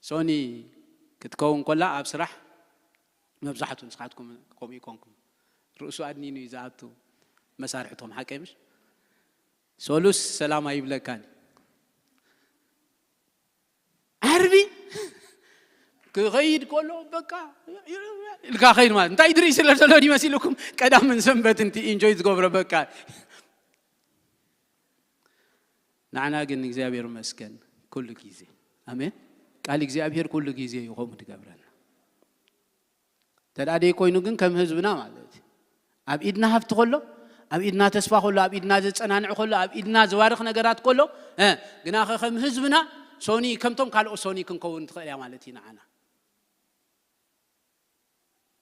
ሶኒ ክትከውን ከላ ኣብ ስራሕ መብዛሕቱ ንስኻትኩም ከምኡ ይኮንኩም። ርእሱ ኣድኒኑ እዩ ዝኣቱ መሳርሕቶም፣ ሓቀይ ምሽ? ሶሉስ ሰላም ኣይብለካን። ዓርቢ ክኸይድ ከሎ በቃ ኢልካ ኸይድ ማለት እንታይ ድርኢ ስለ ዘሎ ይመሲልኩም? ቀዳምን ሰንበት እንቲ ኢንጆይ ዝገብሮ በቃ። ንዓና ግን እግዚኣብሔር ይመስገን ኩሉ ግዜ። ኣሜን። ቃል እግዚኣብሔር ኩሉ ግዜ እዩ ከምኡ ትገብረና። ተዳ ደይ ኮይኑ ግን ከም ህዝብና ማለት እዩ። ኣብ ኢድና ሃብቲ ከሎ፣ ኣብ ኢድና ተስፋ ከሎ፣ ኣብ ኢድና ዘጸናንዕ ከሎ፣ ኣብ ኢድና ዝባርኽ ነገራት ከሎ፣ እ፣ ግና ኸ ከም ህዝብና ሶኒ ከምቶም ካልኦት ሶኒ ክንከውን ትኽእል እያ ማለት እዩ ንዓና።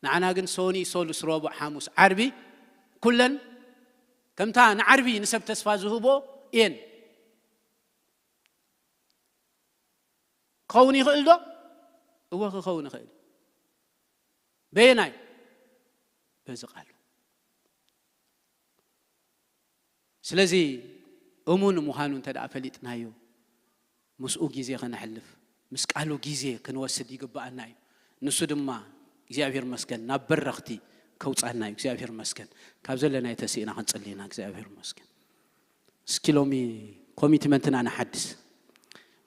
ንዓና ግን ሶኒ፣ ሶሉስ፣ ረቡዕ፣ ሓሙስ፣ ዓርቢ ኩለን ከምታ ንዓርቢ ንሰብ ተስፋ ዝህቦ እየን። ክኸውን ይኽእል ዶ? እወ ክኸውን ይኽእል። በየናይ? በዚ ቃሉ። ስለዚ እሙን ምዃኑ እንተ ደኣ ፈሊጥናዮ ምስኡ ግዜ ከነሕልፍ፣ ምስ ቃሉ ግዜ ክንወስድ ይግብኣና እዩ። ንሱ ድማ እግዚኣብሔር መስገን ናብ በረኽቲ ከውጻና እዩ። እግዚኣብሔር መስገን ካብ ዘለናዮ ተሲእና ክንጽሊ ኢና። እግዚኣብሔር መስገን። እስኪ ሎሚ ኮሚትመንትና ንሓድስ።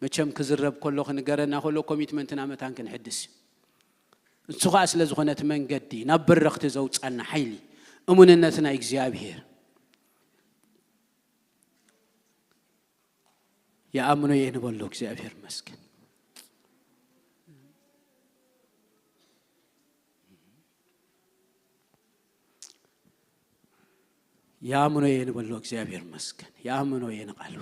መቸም ክዝረብ ከሎ ክንገረና ከሎ ኮሚትመንትና መታን ክንሕድስ እዩ። እሱ ኸዓ ስለ ዝኾነ እቲ መንገዲ ናብ በረኽቲ ዘውጻና ሓይሊ እሙንነትና እግዚኣብሔር። ይኣምኖ እየ ንበሎ እግዚኣብሔር መስገን። ይኣምኖ እየ ንበሎ እግዚኣብሔር መስገን። ይኣምኖ እየ ንቓሉ።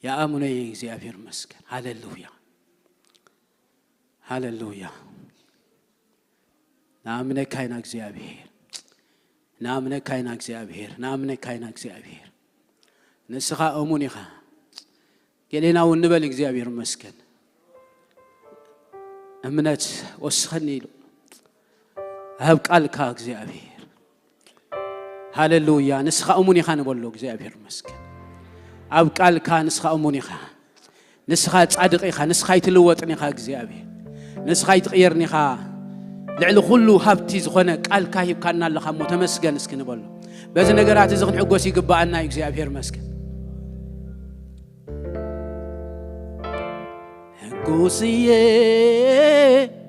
ይኣምኖ እየ እግዚኣብሔር መስገን። ሃሌሉያ፣ ሃሌሉያ። ንኣምነካ ኢና እግዚኣብሔር፣ ንኣምነካ ኢና እግዚኣብሔር፣ ንኣምነካ ኢና እግዚኣብሔር። ንስኻ እሙን ኢኻ። ገሌና እውን ንበል እግዚኣብሔር መስገን። እምነት ወስኸኒ ኢሉ ኣብ ቃልካ እግዚኣብሔር። ሃሌሉያ። ንስኻ እሙን ኢኻ ንበሎ እግዚኣብሔር መስገን። ኣብ ቃልካ ንስኻ እሙን ኢኻ። ንስኻ ጻድቕ ኢኻ። ንስኻ ኣይትልወጥን ኢኻ እግዚኣብሔር። ንስኻ ኣይትቕየርን ኢኻ። ልዕሊ ኩሉ ሃብቲ ዝኾነ ቃልካ ሂብካና ኣለኻ እሞ ተመስገን እስኪ ንበሎ። በዚ ነገራት እዚ ክንሕጎስ ይግብኣና እዩ እግዚኣብሔር መስገን። ሕጉስ እየ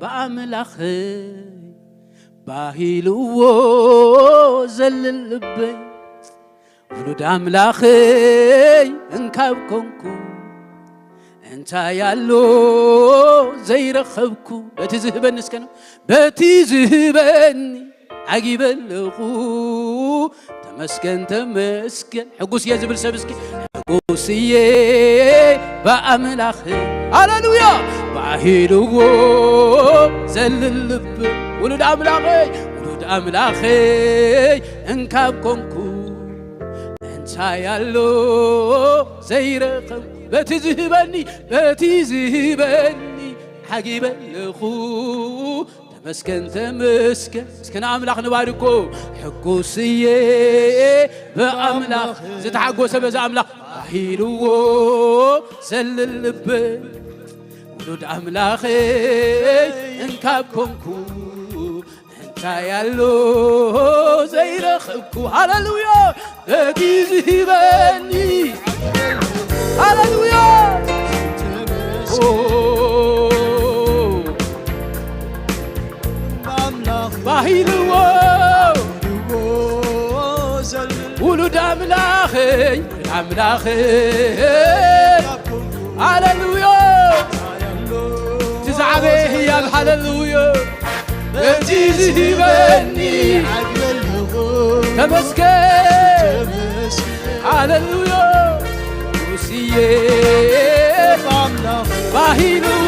ብኣምላኸይ ባሂልዎ ዘልል ልበይ ውሉድ ኣምላኸይ እንካብ ኮንኩ እንታይ ኣሎ ዘይረኸብኩ በቲ ዝህበኒ እስከ ነው በቲ ዝህበኒ ዓጊበ ኣለኹ ተመስገን ተመስገን ሕጉስ እየ ዝብል ሰብ እስኪ ሕጉስ እየ ብኣምላኽ ሃሌሉያ ባሂልዎ ዘልልብ ውሉድ ኣምላኸይ ውሉድ ኣምላኸይ እንካብ ኮንኩ እንታይ ኣሎ ዘይረኸብ በቲ ዝህበኒ በቲ ዝህበኒ ሓጊበ ኣለኹ ተመስገን ተመስገን እስከ ንኣምላኽ ንባርኮ። ሕጉስ እየ ብኣምላኽ ዝተሓጎሰ በዚ ኣምላኽ ኣሂልዎ ዘልል ልበይ ውሉድ ኣምላኸይ እንካብ ኮንኩ እንታይ ኣሎ ዘይረኸብኩ። ሃሌሉያ በቲ ዝሂበኒ ሃሌሉያ ኦ ባሂልዎ ውሉድ ኣምላኸይ ኣምላኸይ ሃሌሉያ እቲ ዝዓበየ ህያብ ሃሌሉያ በቲ ዝሂበኒ ተመስገን ሃሌሉያ ንጉስዬ ባሂልዎ